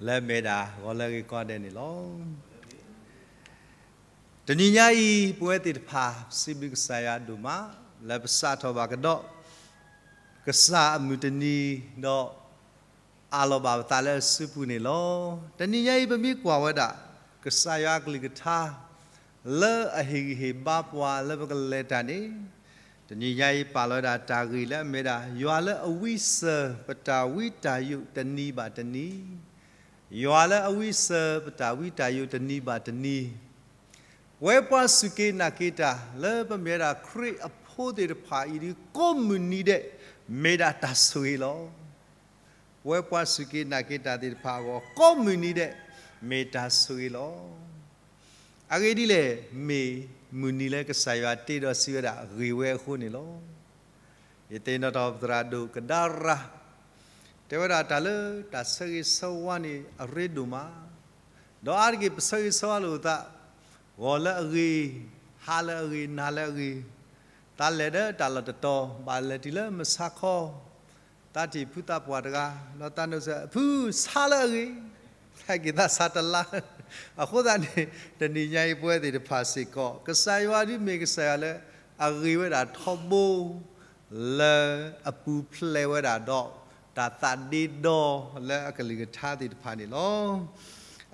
လၢအမ့ၢ်ဒၣ်ဂီၤလၢအဂ့ၤကိးဂၤဒဲးန့ၣ်လီၤ. တနံၤညါအံၤ ပဝဲသ့ၣ်တဖၣ် ပစံးဘျုးကစၢ်ယွၤဒိၣ်မး လၢပစးထီၣ်ဘၣ်ကဒီး ကစၢ်အမုၢ်တနံၤ ဒီး အးလီၤဘၣ်ပသးလၢအစုပူၤန့ၣ်လီၤ. တနံၤညါအံၤ ပမ့ၢ်ကွၢ်ဝဲဒၣ် ကစၢ်ယွၤအကလုၢ်ကထါ လၢအဟ့ၣ်ဂံၢ်ဟ့ၣ်ဘါပှၤလၢပကလဲၤတၢ်န့ၣ်, တနံၤညါအံၤပာ်လီၤဝဲဒၣ်တၢ်ဂ့ၢ်လၢအမ့ၢ်ဒၣ် ယွၤလၢအဝံစၢၤပတၢ်ဝံတၢ်ယိးတနံၤဘၣ်တနံၤ, ယွၤလၢအဝံစၢၤပတၢ်ဝံတၢ်ယိးတနံၤဘၣ်တနံၤ, ပဝဲပှၤစူၢ်က့ၤနာ်က့ၤတၢ် လၢပမ့ၢ်ဝဲဒၣ်ခရံာ်အဖိသ့ၣ်တဖၣ်အံၤဒီး ကိးမုၢ်နံၤဒဲး မ့ၢ်ဒၣ်တၢ်ဆိၣ်ဂ့ၤလီၤ. ပဝဲပှၤစူၢ်က့ၤနာ်က့ၤတၢ်သ့ၣ်တဖၣ်အဂီၢ် ကိးမုၢ်နံၤဒဲး မ့ၢ်တၢ်ဆိၣ်ဂ့ၤလီၤ. အဂ့ၢ်ဒ်လဲၣ်, မ့ၢ်မုၢ်နံၤလၢကစၢ်ယွၤတ့ဒီးစံးဝဲဒၣ်ဂ့ၤဝဲအဃိန့ၣ်လီၤ. ယသ့ၣ်နီၣ်ထီၣ်ပသရၣ်ဒိၣ်ကဒါရၤ တဲဝဲဒၣ်တၢ်လၢတၢ်ဆၢဂ့ၤဆၢဝါန့ၣ် အရ့ဒိၣ်မး, ဒီးအါတက့ၢ်ပဆၢဂ့ၤဆၢဝါလိာ်သး ဂီၤလၢအဂ့ၤ, ဟါလၢအဂ့ၤ, နၤလၢအဂ့ၤ, တၢ်လဲၤဒီးတၢ်လီၢ်တတီၤ ဘၣ်လဲၤတုၤလၢမုၢ်ဆါခီ သးထံၣ်ဖုသးပှၢ်တဂၤ ဒီးသးနီၣ်စၢၤ ဖုဆါလၢအဂ့ၤ, ဟဲက့ၤသးဆါတလါ, အဃိသတးန့ၣ် တနံၤညါအံၤပဝဲသ့ၣ်တဖၣ်စ့ၢ်ကီး ကစၢ်ယွၤဒုးမ့ၢ်ကစၢ်ယွၤလၢ အဂ့ၤဝဲဒၣ်ထီဘိ လၢအပူၤဖျဲးဝဲဒၣ်ဒီး တၢ်သးဒ့ဒီလၢအကလုၢ်ကထါသ့ၣ်တဖၣ်န့ၣ်လီၤ.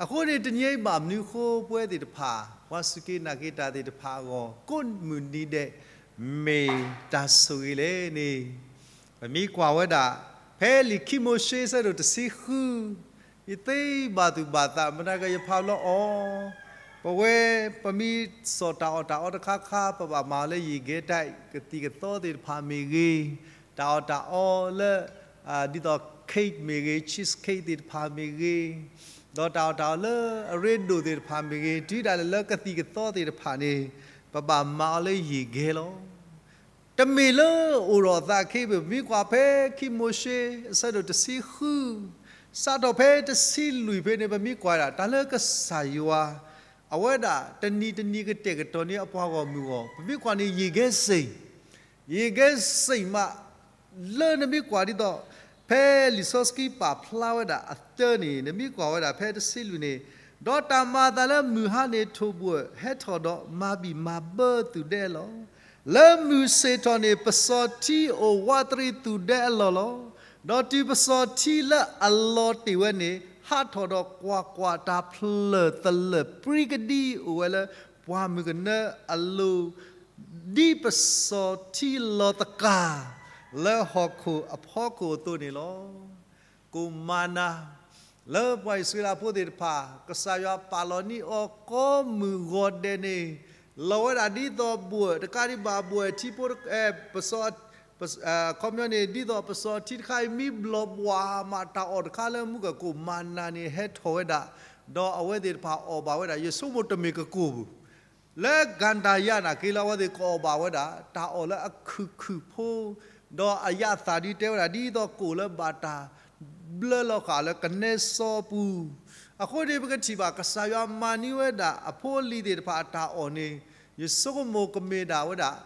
အဃိန့ၣ် တနံၤအံၤဘၣ်မနုၤအဃိ ပဝဲသ့ၣ်တဖၣ် ပှၤစူၢ်က့ၤနာ်က့ၤတၢ်သ့ၣ်တဖၣ်အဂီၢ် ကိးမုၢ်နံၤဒဲး မ့ၢ်တၢ်ဆိၣ်ဂ့ၤလဲၣ်န့ၣ်, ပမ့ၢ်ကွၢ်ဝဲဒၣ် ဖဲလံာ်ခံမိၤၡ့အဆၢဒိၣ်တဆံဃု ယသ့ဘၣ်သူၣ်ဘၣ်သး မတၤကယဖးလီၤအီၤ, ပဝဲ ပမ့ၢ်စိာ်တၢ်အီၣ်တၢ်အီတခါခါ ပဘၣ်မၤအီၤလၢယံာ်ကဲတၢ် ကသံၣ်ကသီသ့ၣ်တဖၣ်မ့ၢ်ဂ့ၤ, တၢ်အီၣ်တၢ်အီလၢ ဒ်သိး cake မ့ၢ်ဂ့ၤ, cheesecake သ့ၣ်တဖၣ်မ့ၢ်ဂ့ၤ, ဒီးတၢ်အီၣ်တၢ်အီလၢအရ့ဒိၣ်သ့ၣ်တဖၣ်မ့ၢ်ဂ့ၤ, တုၤဒၣ်လဲာ်လၢကသံၣ်ကသီသ့ၣ်တဖၣ်န့ၣ် ပဘၣ်မၤအီၤလၢယံာ်ကဲလီၤ. တမ့ၢ်လၢအိၣ်ဒီးအသးအခ့ ပမ့ၢ်ကွၢ်ဖဲခံမိၤၡ့ အဆၢဒိၣ်တဆံဃု စးထီၣ်ဖဲတဆံလွံၢ်ဖဲန့ၣ် ပမ့ၢ်ကွၢ်ဒၣ် တၢ်လၢကစၢ်ယွၤ အဝဲဒၣ်တနံၤတနံၤကတဲာ်ကတီၤန့ၢ်အပှၤဂီၢ်မုၢ်အဂီၢ် ပမ့ၢ်ကွၢ်န့ၣ် ယံာ်ကဲစ့ၢ် ယံာ်ကဲစ့ၢ်မး လၢနမ့ၢ်ကွၢ်ဒ်သိး ဖဲလံာ်စီဆှံပာ်ဖျါဝဲဒၣ်အသၢန့ၣ် နမ့ၢ်ကွၢ်ဝဲဒၣ်ဖဲတဆံလွံၢ်န့ၣ်, ဒီးတၢ်မၤအသးလၢမုၢ်ဟါန့ၣ် ထိၣ်ဘှီၣ်ဟဲထီၣ်ဒီးမၤဘံၣ်မၤဘၢသုးဒဲးအလီၢ်, လၢမုၢ်ဆ့ၣ်ထီၣ်န့ၣ် ပစီၤထံအိၣ်ဝးတရံးသုးဒဲးအလီၢ်လီၤ. ဒီးတုၤပစီၤထံလၢအလီၤတ့ၢ်ဝဲန့ၣ် ဟးထီၣ်ဒီးကွၢ်ကွၢ်, တၢ်ဖျၢၣ်သလၢၣ်ပြံကဒံအိၣ်ဝဲလၢပှၢ်မုၢ်ကနၢအလိၤ ဒ်ပစီၤထံလီၤသကၤ လၢဟီၣ်ခိၣ်အဖီခိၣ်အသိးန့ၣ်လီၤ. ကိၣ်မၤနၤ လၢပှၤအံၣ်စရ့လးဖိသ့ၣ်တဖၣ် ကစၢ်ယွၤပာ်လီၤန့ၢ်အီၤကိးမုၢ်ဂီၤဒဲးန့ၣ် လီၤဝဲဒၣ်ဒ်သိးဘှီၣ်တကးဒံးဘၣ် ဘှီၣ်ထံဖိ ပစီၤ အခီပညီန့ၣ် ဒ်သိးပစီၤထံတခါအံၤ မ့ၢ်ဘျီၣ်ဘှီၣ်မး တၢ်အီၣ်တခါလၢမူကကိၣ်မၤနၤန့ၣ် ဟဲထီၣ်ဝဲဒၣ်, ဒီးအဝဲသ့ၣ်တဖၣ်အီၣ်ဘၣ်ဝဲဒၣ် ယဆိကမိၣ်တမ့ၢ်ကကိၣ်ပူၤ လၢကၤတၢ်ယါနာ်က့လၢအဝဲသ့ၣ်ကအီၣ်ဘၣ်ဝဲဒၣ် တၢ်အီၣ်လၢအခုၣ်ခုၣ်ဖိ, ဒီးအယသၣ်ဒ်တဲဝဲဒၣ် ဒ်သိးကိၣ်လၢဘၣ်တၢ်ဘျၢလီၤဃာ်လၢကနဲစီပူၤ, အဃိန့ၣ် ပကထံၣ်ဘၣ် ကစၢ်ယွၤမၤန့ၢ်ဝဲဒၣ်အဖိအလံၤသ့ၣ်တဖၣ်အတၢ်အီၣ်န့ၣ် ယဆိကမိၣ်ကမ့ၢ်ဒၣ်ဝဲဒၣ်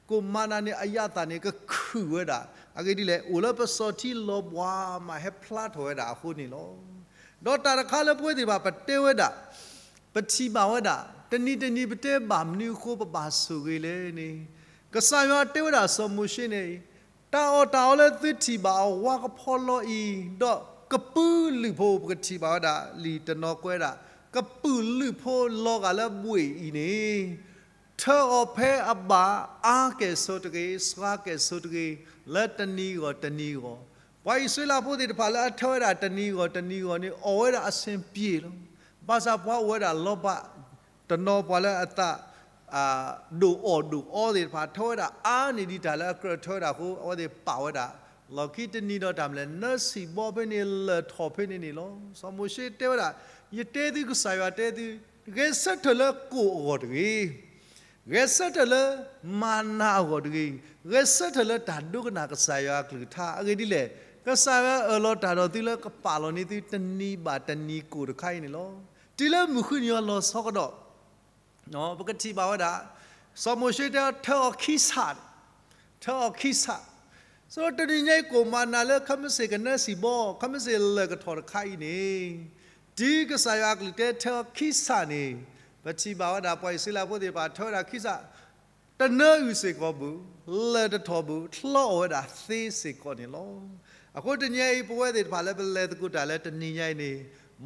ကိၣ်မၤနၤန့ၣ် အယသၣ်န့ၣ်ကခုၣ်ဝဲဒၣ်, အဂ့ၢ်ဒ်လဲၣ် အိၣ်လၢပစီၤထံလီၤဘှီၣ်မး ဟဲဖျါထီၣ်ဝဲဒၣ်အဃိန့ၣ်လီၤ. ဒီးတၢ်တခါလၢပဝဲသ့ၣ်တဖၣ်ပတဲဝဲဒၣ်, ပထံၣ်ဘၣ်ဝဲဒၣ် တနံၤတနံၤပတဲဘၣ်မနုၤအဃိပဘၣ်ဆိၣ်ဂ့ၤလဲၣ်န့ၣ်, ကစၢ်ယွၤတဲဝဲဒၣ်စီၤမိၤၡ့န့ၣ်, တၢ်အီၣ်တၢ်အီလၢသုထံၣ်ဘၣ်အဝါကဖီလီၤအံၤ, ဒီးကပုာ်လုးဖိ ပကထံၣ်ဘၣ်ဝဲဒၣ် လံာ်တနီၤကွဲးဒၣ် ကပုာ်လုးဖိလီၤဂာ်လၢဘှ့ၣ်အံၤန့ၣ် ထၢအီၤဖဲအဘၣ်အါကဲၣ်ဆိးတဂ့ၤ, စှၤကဲၣ်ဆိးတဂ့ၤ, လၢတနံၤဂီၢ်တနံၤဂီၢ်, ပှၤအံၣ်စရ့လးဖိသ့ၣ်တဖၣ်လၢအထၢဝဲဒၣ်တနံၤဂီၢ်တနံၤဂီၢ်န့ၣ် အီၣ်ဝဲဒၣ်အဆင်ပြေလီၤ. ဘၣ်ဆၣ်ပှၤအိၣ်ဝဲဒၣ်လီၤဘၣ်, တနီၤပှၤလၢအသး ဒိၣ်အီၣ်ဒိၣ်အီသ့ၣ်တဖၣ် ထၢဝဲဒၣ်အါန့ၢ်ဒံးတၢ်လၢအကြၢးထၢဝဲဒၣ်အဃိ အဝဲသ့ၣ်ပာ်ဝဲဒၣ်, လီၢ်ခံတနံၤဒီးတၢ်မနုၤလဲၣ် နၢစံၣ်ဘီဖဲန့ၣ် လၢၢ်ထီၣ်ဖဲန့ၣ်န့ၣ်လီၤ. စီၤမိၤၡ့တဲဝဲဒၣ်, ယတဲသုကစၢ်ယွၤတဲသု, ဂဲၤဆၢထၢၣ်လၢကိၣ်အဂီၢ်တဂ့ၤ ဂဲၤဆၢထၢၣ်လၢမၤနၤအဂီၢ်တဂ့ၤ, ဂဲၤဆၢထၢၣ်လၢတၢ်ဒိကနၣ်ကစၢ်ယွၤအကလုၢ်ကထါ အဂ့ၢ်ဒ်လဲၣ်, ကစၢ်ယွၤအၢၣ်လီၤတၢ်ဒီးသုလၢကပာ်လီၤန့ၢ်သုတနံၤဘၣ်တနံၤကိၣ်တခါအံၤန့ၣ်လီၤ. တုၤလၢမုၢ်ဃုနံၤအလီၤဆီကဒီး ပကထံၣ်ဘၣ်ဝဲဒၣ်, စီၤမိၤၡ့တဲထၢအီၤခံဆး, ထၢအီၤခံဆး, ဆိတနံၤညါအံၤကိၣ်မၤနၤလၢခဲမုၢ်ဆ့ၣ်ကနၢစံၣ်ဘီ ခဲမုၢ်ဆ့ၣ်လၢၢ်ကထီၣ်တခါအံၤန့ၣ် တုၤကစၢ်ယွၤအကလုၢ်တဲထဲအီၤခံစးန့ၣ်, ပထံၣ်ဘၣ်ဝဲဒၣ်ပှၤအံၣ်စရ့လးဖိသ့ၣ်တဖၣ်ထၢဝဲဒၣ်ခံစး, တနၢအုၣ်စ့ၢ်ကီးဘၣ်, လၢၢ်တထီၣ်ဘၣ်, ချီအီၣ်ဝဲဒၣ်သ့စ့ၢ်ကီးန့ၣ်လီၤ. အဃိတနံၤအံၤ ပဝဲသ့ၣ်တဖၣ်လၢပလဲၤသကိးတၢ်လၢတနံၤညါအံၤန့ၣ်,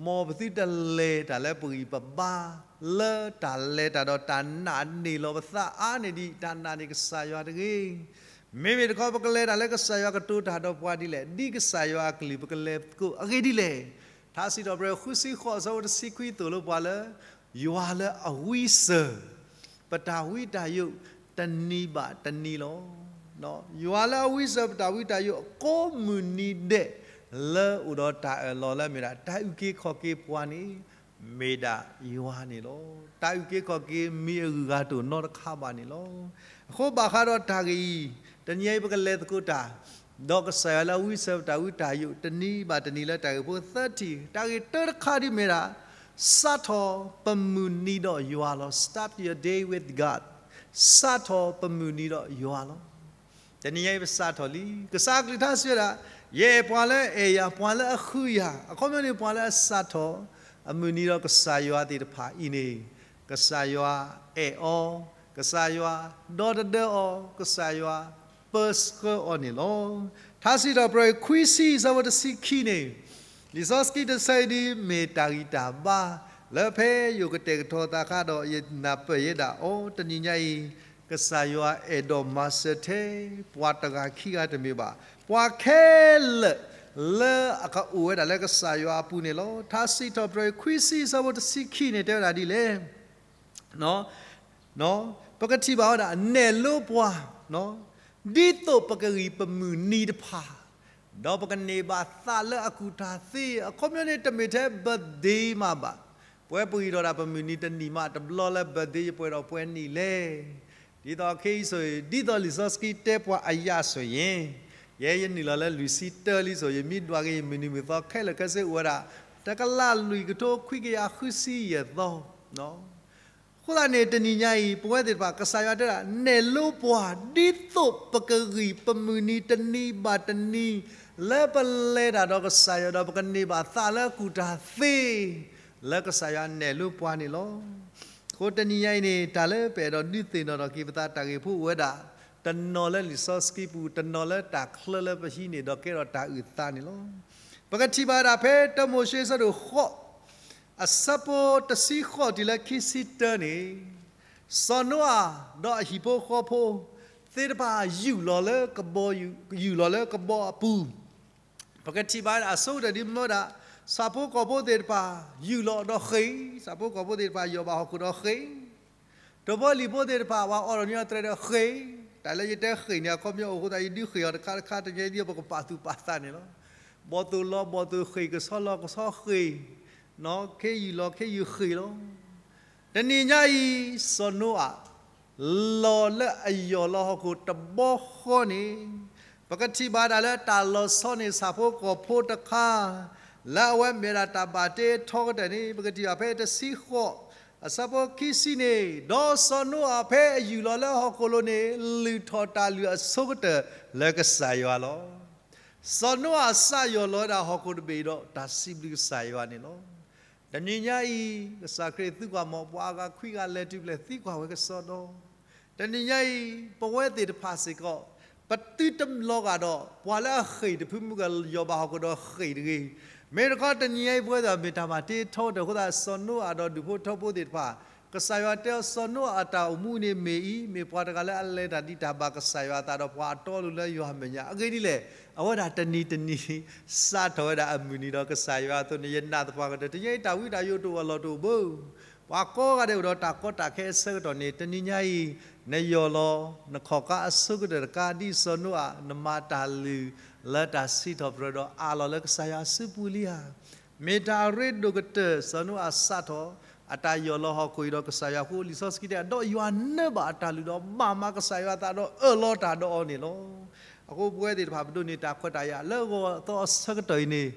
မ်ပသုတလဲၤတၢ်လၢပဂံၢ်ပဘါ, လၢတၢ်လဲၤတၢ်ဒီးတၢ်နာ်န့ၢ်လီၤပသးအါန့ၢ်ဒံး တၢ်နာ်န့ၢ်ကစၢ်ယွၤတဂ့ၤ. မ့မ့ၢ်တခီ ပကလဲၤတၢ်လၢကစၢ်ယွၤကတိၤတၢ်ဒီးပှၤဒ်လဲၣ်, ဒ်ကစၢ်ယွၤအကလုၢ်ပကလဲၤသကိးအဂ့ၢ်ဒ်လဲၣ်. ထါစံးထီၣ်ပတြၢၤ ဃုဆံဃိး အဆၢဖိတဆံခွံအသိးလၢပှၤလၢ ယွၤလၢအဝံစၢၤ ပတၢ်ဝံတၢ်ယိးတနံၤဘၣ်တနံၤလီၤ. ယွၤလၢအဝံစၢၤပတၢ်ဝံတၢ်ယိးအကိးမုၢ်နံၤဒဲး လၢအိၣ်ဒီးတၢ်အၢၣ်လီၤလၢအမ့ၢ်ဒၣ် တၢ်အုၣ်က့ၤခီၣ်က့ၤပှၤန့ၣ် မ့ၢ်ဒၣ်ယွၤန့ၣ်လီၤ. တၢ်အုၣ်က့ၤခီၣ်က့ၤမ့ၢ်အဂၤတအိၣ်နီတခါဘၣ်န့ၣ်လီၤ. အဃိဘၣ်ဃးဒီးတၢ်ဂ့ၢ်အံၤ, တနံၤအံၤပကလဲၤသကိးတၢ် ဒီးကစၢ်ယွၤလၢအဝံစၢၤပတၢ်ဝံတၢ်ယိးတနံၤဘၣ်တနံၤလၢတၢ်ဂ့ၢ်ဖိသၢထံၣ်, တၢ်ဂ့ၢ်တၢတခါဒ်မ့ၢ်ဒၣ်, စးထီၣ်ပမုၢ်နံၤဒီးယွၤလီၤ. Start your day with God. စးထီၣ်ပမုၢ်နံၤဒီးယွၤလီၤ. တနံၤညါအံၤပစးထီၣ်လံ. ကစၢ်အကလုၢ်ကထါစံးဝဲဒၣ်, ယအဲၣ်ပှၤလၢအအဲၣ်ယၤ, ပှၤလၢအဃုယၤ, အခီပညီန့ၣ် ပှၤလၢအစးထီၣ်အမုၢ်နံၤဒီးကစၢ်ယွၤသ့ၣ်တဖၣ်အံၤန့ၣ်, ကစၢ်ယွၤအဲၣ်အီၤ, ကစၢ်ယွၤဒီသဒၢအီၤ, ကစၢ်ယွၤပၢဆှၢအီၤန့ၣ်လီၤ. ထါစံးထီၣ်ပတြၢၤ ခွံဆံ အဆၢဖိတဆံခံန့ၣ်, လံာ်စီဆှံတဆၢအံၤဒ် မ့ၢ်တၢ်ဂံၢ်တၢ်ဘါ လၢဖဲယအိၣ်ကတဲာ်ကတီၤသးခါဒီး ယနၢ်ပၢၢ်ယဲဒၣ်အီၤ, တနံၤညါအံၤ ကစၢ်ယွၤအဲၣ်ဒိးမၤစၢၤထဲ ပှၤတဂၤခံဂၤတမ့ၢ်ဘၣ်, ပှၤခဲလၢာ်လၢအကအိၣ်ဝဲဒၣ်လၢကစၢ်ယွၤအပူၤန့ၣ်လီၤ. ထါစံးထီၣ်ပတြၢၤ ခွံဆံ အဆၢဖိတဆံခံန့ၣ် တဲဝဲဒၣ်ဒ်လဲၣ် ပကထံၣ်ဘၣ်ဝဲဒၣ် နဲၣ်လိပှၤ, ဒ်သိးပကဂံၢ်ပမုၢ်နံၤတဖၣ်, ဒီးပကန့ၢ်ဘၣ်သးလၢအကူၣ်တၢ်သ့, အခီပညီန့ၣ် တမ့ၢ်ထဲ birthday မးဘၣ်. ပဝဲပဂံၢ်ထီၣ်ဒၣ်ပမုၢ်နံၤတနံၣ်မးတဘျီလၢ birthday ယပှဲၤဒီးပှဲၤနံၣ်လဲၣ်. ဒ်သိးခဲအံၤဆိၣ်ဂ့ၤ, ဒ်သိးလံာ်စီဆှံတဲပှၤအယၣ်ဆိၣ်ဂ့ၤ, ယဲယနုာ်လီၤလၢလွံၢ်ဆံတၢလံဆိၣ်ဂ့ၤ, ယမ့ၢ်ဒွးက့ၤယမုၢ်နံၤမုၢ်သီခဲလၢာ်ခဲဆ့အိၣ်ဝဲဒၣ် တကလးလွံၢ်ကထိခွံကယၤဃုဆံယဲၢ်သီ အဃိသတးန့ၣ် တနံၤညါအံၤ ပဝဲသ့ၣ်တဖၣ် ကစၢ်ယွၤတဲဒၣ် နဲၣ်လိပှၤ ဒ်သိးပကဂံၢ်ပမုၢ်နံၤတနံၤဘၣ်တနံၤ လၢပလဲၤတၢ်ဒီးကစၢ်ယွၤဒီး ပကန့ၢ်ဘၣ်သးလၢအကူၣ်တၢ်သ့ လၢကစၢ်ယွၤနဲၣ်လိပှၤန့ၣ်လီၤ. အဃိတနံၤညါအံၤန့ၣ် တၢ်လၢပအဲၣ်ဒိးဒုးသ့ၣ်နီၣ်ထီၣ်က့ၤပသးတၢ်ဂ့ၢ်ဖိအိၣ်ဝဲဒၣ် တနီၤလၢလံာ်စီဆှံပူၤ, တနီၤလၢတၢ်ချၢလၢပဟံးန့ၢ်ဒီးကဲထီၣ်တၢ်အုၣ်သးန့ၣ်လီၤ. ပကထံၣ်ဘၣ်ဝဲဒၣ်ဖဲတၢမိၤၡ့အဆၢဒိၣ်ဃိး အဆၢဖိတဆံဃိးတုၤလၢခံဆံတၢန့ၣ်, စီၤနိအၤဒီးအဟံၣ်ဖိဃီဖိသ့ၣ်တဖၣ် ယူာ်လီၤလၢကဘီယူၤ, ယူာ်လီၤလၢကဘီအပူၤ, ပကထံၣ်ဘၣ်ဝဲဒၣ်အဆိကတၢၢ်ဒ်မၢဒၣ် ဆၣ်ဖိကီၢ်ဖိသ့ၣ်တဖၣ် ယူာ်လီၤဒီးဃ့ၢ်, ဆၣ်ဖိကီၢ်ဖိသ့ၣ်တဖၣ် ယီၢ်ဘၣ်ဟီၣ်ခိၣ်ဒီးဃ့ၢ် တဘီလံၤဖိသ့ၣ်တဖၣ် ပှၤအီၣ်လီၤနံၤအီၣ်တြဲၤဒီးဃ့ၢ်, တၢ်လၢယတဲဃ့ၢ်န့ၣ် အခီပညီအိၣ်အဃိသတး ယဒုးဃ့ၢ်အီၤတခါတခါ တနံၤညါအံၤဒ်သိးပကပာ်သူၣ်ပာ်သးန့ၣ်လီၤ. ဘီၣ်သိၣ်လီၤဘီၣ်သိၣ်ဃ့ၢ်, ကဆီလီၤကဆီဃ့ၢ်, ခ့ယုၢ်လီၤခ့ယုၢ်ဃ့ၢ်လီၤ. တနံၤညါအံၤ စီၤနိအၤ လီၤလၢအယီၢ်လီၤဟီၣ်ခိၣ်တဘီဃီန့ၣ်, ပကထံၣ်ဘၣ်ဒၣ်လၢတၢ်လီၤဆီန့ၢ်ဆၣ်ဖိကီၢ်ဖိတခါ လၢအဝဲမ့ၢ်ဒၣ်တၢ်ဘၣ်တ့ထီကတၢၢ်န့ၣ် ပကထံၣ်ဘၣ်ဖဲတဆံဃိး အဆၢဖိခံဆံန့ၣ်, ဒီးစီၤနိအၤဖဲအယူၢ်လီၤလၢဟီၣ်ခိၣ်လိၤန့ၣ် လုၢ်ထီၣ်တၢ်လုၢ်အဆိကတၢၢ်လၢကစၢ်ယွၤလီၤ. စီၤနိအၤစးယီၢ်လီၤဝဲဒၣ်ဟီၣ်ခိၣ်တဘ့ၣ်ဒီးတၢ်စံးဘျုးကစၢ်ယွၤန့ၣ်လီၤ. တနံၤညါအံၤ ကစၢ်ခရံာ်သံကွၢ်မး ပှၤအဂၤခွံဂၤလဲၤတုၤဖဲလဲၣ်သံကွၢ်ဝဲကစီဒီ, တနံၤညါအံၤ ပဝဲသ့ၣ်တဖၣ်စ့ၢ်ကီး ပသုတလီၤဂာ်ဒီး ပှၤလၢအဃ့ၢ်တဖုမုၢ်ဂီၤ ယီၢ်ဘၣ်ဟီၣ်ခိၣ်ဒီးဃ့ၢ်တဂ့ၤ. မ့ၢ်တခီတနံၤညါအံၤ ပဝဲသ့ၣ်မ့ၢ်တၢ်ဘၣ်တ့ထီကတၢၢ်အဃိသတး စီၤနိအၤဒီးဒူၣ်ဖိထၢဖိသ့ၣ်တဖၣ် ကစၢ်ယွၤတဲအီၤ စီၤနိအၤအတၢ်အိၣ်မူန့ၣ်မ့ၢ်အံၤ, မ့ၢ်ပှၤတဂၤလၢအလဲၤတၢ်ဒ်တၢ်ဘၣ်ကစၢ်ယွၤအသးဒီးပှၤအတီအလိၤလၢယွၤအမဲာ်ညါ. အဂ့ၢ်ဒ်လဲၣ်, အဝဲဒၣ်တနံၤတနံၤ စးထီၣ်ဝဲဒၣ်အမုၢ်နံၤဒီးကစၢ်ယွၤအသိးန့ၣ် ယနာ်သပှၢ်ကတၢၢ် တနံၤညါအံၤ တၢ်ဝံတၢ်ယိးတအိၣ်အလီၢ်တအိၣ်ဘၣ်. ပှၤကိးဂၤဒဲးအိၣ်ဒီးတၢ်ကီတၢ်ခဲအဆၢကတီၢ်န့ၣ် တနံၤညါအံၤ နယီၢ်လီၤ နခီၣ်ကါအဆိကတၢၢ်တကါ ဒ်စီၤနိအၤ နမၤတၢ်လုၢ်လၢတၢ်စံးထီၣ်ပတြၢၤဒီးအးလီၤလၢကစၢ်ယွၤအစုပူၤလံဧါ. မ့ၢ်တၢ်ရ့ဒိၣ်ကတၢၢ် စီၤနိအၤစးထီၣ် အတၢ်ယီၢ်လီၤဟီၣ်ခိၣ်အံၤဒီးကစၢ်ယွၤအဃိ လံာ်စီဆှံတဲ ဒီးယွၤနၢဘၣ်အတၢ်လုၢ်ဒီးဘၣ်မၤကစၢ်ယွၤအသးဒီးအၢၣ်လီၤတၢ်ဒီးအီၤန့ၣ်လီၤ. အဃိပဝဲသ့ၣ်တဖၣ် ပဒိးန့ၢ်တၢ်ခွဲးတၢ်ယာ်လၢဂီၤအသီအဆၢကတီၢ်အံၤန့ၣ်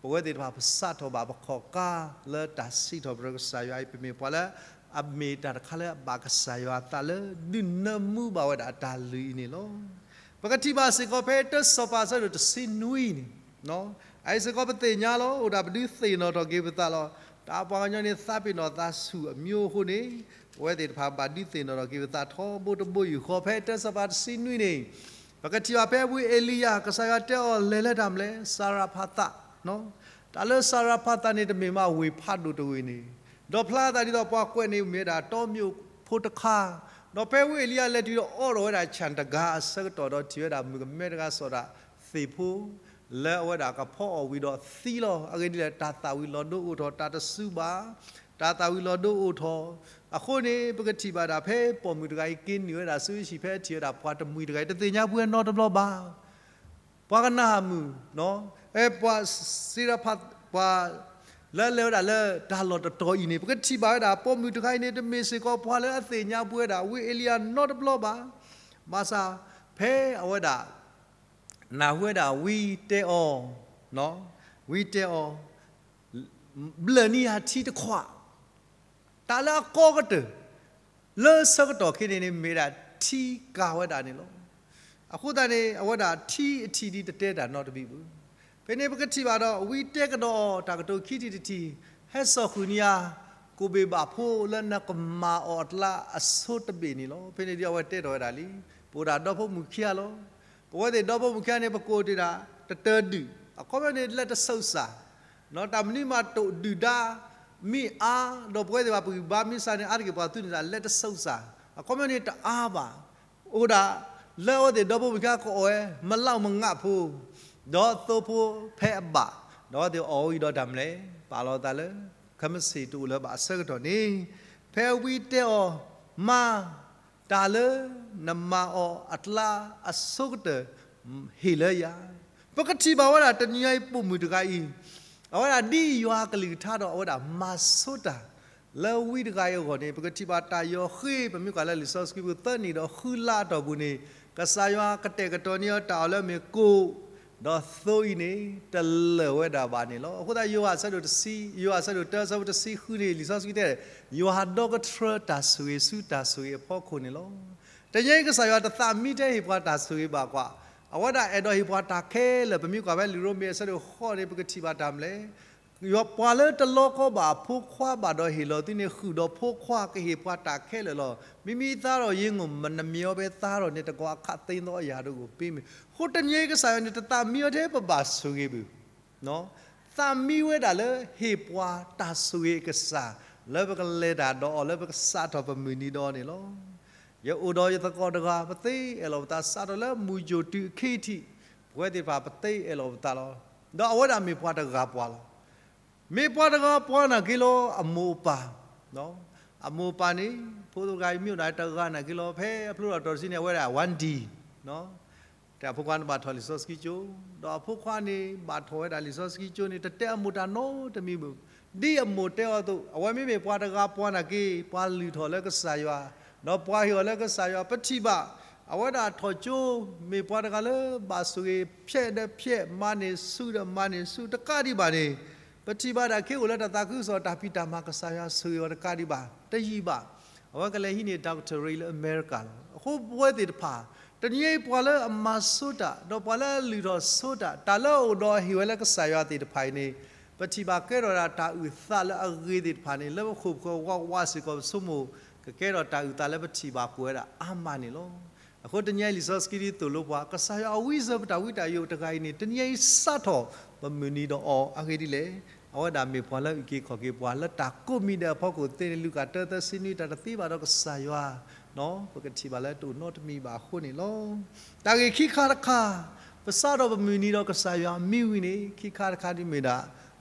ပဝဲသ့ၣ်တဖၣ် ပစးထီၣ်ဘၣ်ပခီၣ်ကါလၢတၢ်စံးထီၣ်ပတြၢၤကစၢ်ယွၤအံၤ ပမ့ၢ်ပှၤလၢ အမ့ၢ်တၢ်တခါလၢအဘၣ်ကစၢ်ယွၤအသးလၢ ဒုးနၢမူဘၣ်ဝဲဒၣ်အတၢ်လုၢ်အံၤန့ၣ်လီၤ. ပကထံၣ်ဘၣ်စ့ၢ်ကီးဖဲတၢစီၤပၤအဆၢဒိၣ်တဆံနွံန့ၣ်, အအံၤစ့ၢ်ကီးပသ့ၣ်ညါလီၤ အိၣ်ဒၣ်ပဒုးသ့ၣ်နီၣ်ထီၣ်က့ၤပသးလီၤ. တၢ်ပှၤကညီန့ၣ် သးပ့ၤနီၣ်သးဆူၣ်အမျိုးအဃိန့ၣ်, ပဝဲသ့ၣ်တဖၣ်ဘၣ်ဒုးသ့ၣ်နီၣ်ထီၣ်က့ၤပသးထီဘိတဘိယူၢ်ဃီ ဖဲတၢစီၤပၤတဆံနွံန့ၣ်, ပကထံၣ်ဘၣ်ဖဲဝံအ့လံယၤ ကစၢ်ယွၤတဲအီၤလဲၤလၢတၢ်မလဲၣ်, စၤရဖးသး, တၢ်လၢစၤရဖးသးန့ၣ် တမ့ၢ်မးဝ့ၢ်ဖးဒိၣ်တဝ့ၢ်န့ၣ်, ဒီးဖျါသးဒ်သိးပှၤကွဲးန့ၣ်မ့ၢ်ဝဲဒၣ်တီမ့ၣ်ဖိတခါ, ဒီးဖဲဝံအ့လံယၤလဲၤတုၤဒီးအိးထီၣ်ဝဲဒၣ်ဆၣ်တဂၤအဆၢကတီၢ်ဒီးထံၣ်ဝဲဒၣ်မုၣ်ကမဲတဂၤစီၤဒၤသ့ၣ်ဖိ လၢအဝဲဒၣ်ကဖီအီၣ်ဝံၤဒီးသံလီၤ. အဂ့ၢ်ဒ်လဲၣ် တၢ်သၣ်ဝံၤလီၤဒိအိၣ်ထီၣ် တၢ်တစူဘၣ်, တၢ်သၣ်ဝံၤလီၤဒိအိၣ်ထီၣ်, အဃိန့ၣ် ပကထံၣ်ဘၣ်ဒၣ်ဖဲပိာ်မုၣ်တဂၤအံၤက့ၤနုာ်ဝဲဒၣ်စုဝံၤဆံၣ် ဖဲထံၣ်ဝဲဒၣ်ပှၤတမှံၤတဂၤအံၤ တသ့ၣ်ညါပှၤနီတဘျီဘၣ်. ပှၤကနၤအၣ်မုၣ်, ပှၤစၤရဖး, ပှၤလၢအလဲၤဝဲဒၣ်လၢတၢ်လီၢ်တတီၤအံၤန့ၣ် ပကထံၣ်ဘၣ်ဝဲဒၣ် ပိာ်မုၣ်တဂၤအံၤန့ၣ် တမ့ၢ်စ့ၢ်ကီးပှၤလၢအသ့ၣ်ညါပှၤဝဲဒၣ်ဝံအ့လံယၤနီတဘျီဘၣ်. ဘၣ်ဆၣ်ဖဲအဝဲဒၣ် နၢ်ဟူဝဲဒၣ်ဝံတဲအီၤ, ဝံတဲအီၤ ဘျၢၣ်နံၤယၤထံတခွး, တၢ်လၢအကီကတၢၢ် လၢဆၢကတီၢ်ခဲအံၤန့ၣ် မ့ၢ်ဒၣ်ထံကၤဝဲဒၣ်န့ၣ်လီၤ. အဃိသတးန့ၣ် အဝဲဒၣ်ထံအထံးဒ်တတဲတၢ်နီတမံၤဘၣ်. ဖဲန့ၣ်ပကထံၣ်ဘၣ်ဒီး ဝံတဲကဒီးအီၤ တၢ်ကတိၤခံထံၣ်တထံၣ်, ဟဲစိာ်ဃုာ်နံၤယၤ ကိၣ်ဘ့ၣ်ဘၣ်ဖိလၢနကမၤအီၤအကျါအဆိတဘ့ၣ်န့ၣ်လီၤ. ဖဲန့ၣ်ဒ်အဝဲတဲထီၣ်ဝဲဒၣ်လံ, ပအိၣ်ဒၣ်ဒီဖိမုၣ်ခံဂၤလီၤ. ပဝဲသ့ၣ်ဒီဖိမုၣ်ခံဂၤန့ၣ် ပကိးတ့ၢ်ဒၣ် တတၢၢ်ဒုၣ်, အခီပညီန့ၣ် လဲၤတဆူးစၢ်, တၢ်မနုၤမးတိၣ်ဒုၣ်ဒါ မ့ၢ်အါ, ဒီးပဝဲသ့ၣ်ဘၣ်ပဂံၢ်ဘါမ့ၢ်စၢ်န့ၣ် အါတက့ၢ်ပှၤသူန့ၣ်ဒၣ်လဲၤတဆူးစၢ်, အခီပညီန့ၣ်တအါဘၣ်. အိၣ်ဒၣ် လၢအဝဲသ့ၣ်ဒီဖိမုၣ်ခံဂၤကအီၣ်ဝဲ မလးမငးဖိ ဒီးသိဖိဖဲအဘၣ်, ဒီးအဝဲသ့ၣ်အီၣ်ဝံၤဒီးတၢ်မလဲၣ် ပာ်လီၤသးလၢ ခဲမုၢ်ဆ့ၣ်တအိၣ်လၢၤဘၣ်အဆၢကတီၢ်န့ၣ်, ဖဲဝံတဲအီၤ မါ တၢ်လၢနမၤအီၤအကျါအဆိကတၢၢ် ဟ့ၣ်လၢယၤ. ပကထံၣ်ဘၣ်ဝဲဒၣ်တနံၤညါအံၤပိာ်မုၣ်တဂၤအံၤ, အဝဲဒၣ်ဒ်ယွၤကလုၢ်ကထါဒီး အဝဲဒၣ်မၤဆိတၢ် လၢဝံတဂၤအံၤအဂီၢ်န့ၣ် ပကထံၣ်ဘၣ်တၢ်ယီၤဃ့ ပမ့ၢ်ကွၢ်လၢလံာ်စီဆှံပူၤ သၢနံၣ်ဒီးဃုလါအတီၢ်ပူၤန့ၣ် ကစၢ်ယွၤကတဲာ်ကတီၤန့ၢ်အီၤတၢ်အီၣ်လၢအမ့ၢ်ကိၣ် ဒီးသိအံၤန့ၣ် တလၢာ်ဝဲဒၣ်ဘၣ်န့ၣ်လီၤ. အဃိသတးယိၤဟၣ်အဆၢဒိၣ်တဆံ, ယိၤဟၣ်အဆၢဒိၣ်တၢ အဆၢဖိတဆံဃုန့ၣ် လံာ်စီဆှံတဲ ယွၤဒီကထြၢတၢ်ဆိၣ်ဂ့ၤဆူတၢ်ဆိၣ်ဂ့ၤအဖီခိၣ်န့ၣ်လီၤ. တနံၤအံၤကစၢ်ယွၤတသးမံထဲဟ့ၣ်ပှၤတၢ်ဆိၣ်ဂ့ၤဘၣ်ကွၢ်, အဝဲဒၣ်အဲၣ်ဒိးဟ့ၣ်ပှၤတၢ်ခဲလၢာ် ပမ့ၢ်ကွၢ်ဖဲလံာ်ရိမ့ၤအဆၢဒိၣ်ဃိးန့ၣ် ပကထံၣ်ဘၣ်တၢ်မလဲၣ် ပှၤလၢတလီကီဘၣ်အဖိခွါဘၣ်ဒီးဟ့ၣ်လီၤသုန့ၣ် ဃုာ်ဒီးဖိခွါကဟ့ၣ်ပှၤတၢ်ခဲလၢာ်လီၤ. မ့မ့ၢ်သါထီၣ်ယ့ၣ်ငိၣ် နမ့ၢ်အီၤဖဲသါထီၣ်န့ၣ် တကီၢ်အခးသ့သီအယၤတအိၣ်ပ့မ့ၢ်. အဃိတနံၤအံၤကစၢ်ယွၤန့ၣ် တသးမံအီၤထဲပဘၣ်ဆိၣ်ဂ့ၤဘၣ် သးမံဝဲဒၣ်လၢဟ့ၣ်ပှၤတၢ်ဆိၣ်ဂ့ၤအကစၢ် လၢပကလဲၤတၢ်ဒီးအီၤ လၢပကစးထီၣ်ပမုၢ်နံၤဒီးအီၤန့ၣ်လီၤ. ယအိၣ်ဒီးယသကိးတဂၤ ပသ့အဲၣ်လီၤပသး စးထီၣ်လၢမုၢ်ယိၤတုၤအခံထံး ပဝဲသ့ၣ်တဖၣ်ပသ့အဲၣ်လီၤပသးလီၤ. ဒီးအဝဲဒၣ်မ့ၢ်ပှၤတဂၤပှၤလီၤ. မ့ၢ်ပှၤတဂၤပှၤနာ်က့လီၤ အမိၢ်အပၢ် အမိၢ်အပၢ်န့ၣ် ဖိသၣ်တဂၤအံၤမ့ၢ်အိၣ်ဒၣ်တဂၤနာ်က့လီၤ ဖဲအဖျိထီၣ်တီၢ်တဆံန့ၣ် အဝဲဒၣ် ဝါဒံၣ် တဲအဖိခွါန့ၣ်ဘၣ်ထီၣ်လံာ်စီဆှံကၠိ, ဒီးအဖိခွါန့ၣ် ဘၣ်ထီၣ်ဝဲဒၣ်လံာ်စီဆှံကၠိန့ၣ် တတဲအမိၢ်တၢ်နီတမံၤဘၣ်. ဒ်အမိၢ်တဲအီၤအသိး အဝဲမ့မ့ၢ်ပှၤတဂၤပှၤနာ်က့ ပှၤလုၢ်ထီၣ်လၢကစၢ်ယွၤ, ဒီးပှၤဟ့ၣ်အီၤလၢကစၢ်ယွၤ ပထံၣ်ဘၣ် အဝဲဒၣ်ထီၣ်ကၠိ မ့ၢ်ပှၤတဂၤလၢဘၣ်ဆိၣ်ဂ့ၤဖျဲးဒီးဖျဲး မၤန့ၢ်ဆူၣ်ဒီးမၤန့ၢ်ဆူၣ် တကးဒံးဘၣ်န့ၣ် ပထံၣ်ဘၣ်ဒၣ်ခဲအိၣ်လၢတၢ်သးခုကစီၣ် တၢ်ဖံးတၢ်မၤ ကစၢ်ယွၤဆိၣ်ဂ့ၤအီၤတကးဒံးဘၣ် တယံာ်ဘၣ်. အဝဲကလဲၤဟံးန့ၢ် doctorate လၢအမဲရကၤလီၤ. အဃိပဝဲသ့ၣ်တဖၣ် တနံၤအံၤပှၤလၢအမၤဆိတၢ် ဒီးပှၤလၢအလုၢ်ထီၣ်ဆိတၢ် တၢ်လၢအအိၣ်ဒီးအဟ့ၣ်ဝဲလၢကစၢ်ယွၤသ့ၣ်တဖၣ်အံၤန့ၣ် ပထံၣ်ဘၣ်ကဲထီၣ်ဒၣ်တၢ်အုၣ်သးလၢအဂ့ၤသ့ၣ်တဖၣ်န့ၣ် လၢပခိၣ်ပဃၢၤဝးဝးစ့ၢ်ကီး ပဆိကမိၣ် ကကဲထီၣ်တၢ်အုၣ်သးလၢပထံၣ်ဘၣ်ကွၢ်ဝဲဒၣ်အါမးန့ၣ်လီၤ. အဃိတနံၤအံၤလံာ်စီဆှံဒ်သိးလိပှၤ ကစၢ်ယွၤအဝံစၢၤပတၢ်ဝံတၢ်ယိးတဂၤအံၤန့ၣ် တနံၤအံၤစးထီၣ်ပမုၢ်နံၤဒီးအီၤအဂ့ၢ်ဒ်လဲၣ်. အဝဲဒၣ်မ့ၢ်ပှၤလၢအုၣ်က့ၤခီၣ်က့ၤပှၤလၢတၢ်ကိးမံၤဒဲးအဖီခိၣ်သ့န့ၣ် လူၤကၣ်တၢသၢဆံနွံ တၢ်တသ့ဘၣ်ဒီးကစၢ်ယွၤ ပကထံၣ်ဘၣ်လၢတအိၣ်နီတမံၤဘၣ်အဃိန့ၣ်လီၤ. တၢ်ဂ့ၢ်ခံခါတခါ ပစးထီၣ်ပမုၢ်နံၤဒီးကစၢ်ယွၤမံဝံၤန့ၣ် ခံခါတခါဒ်မ့ၢ်ဒၣ်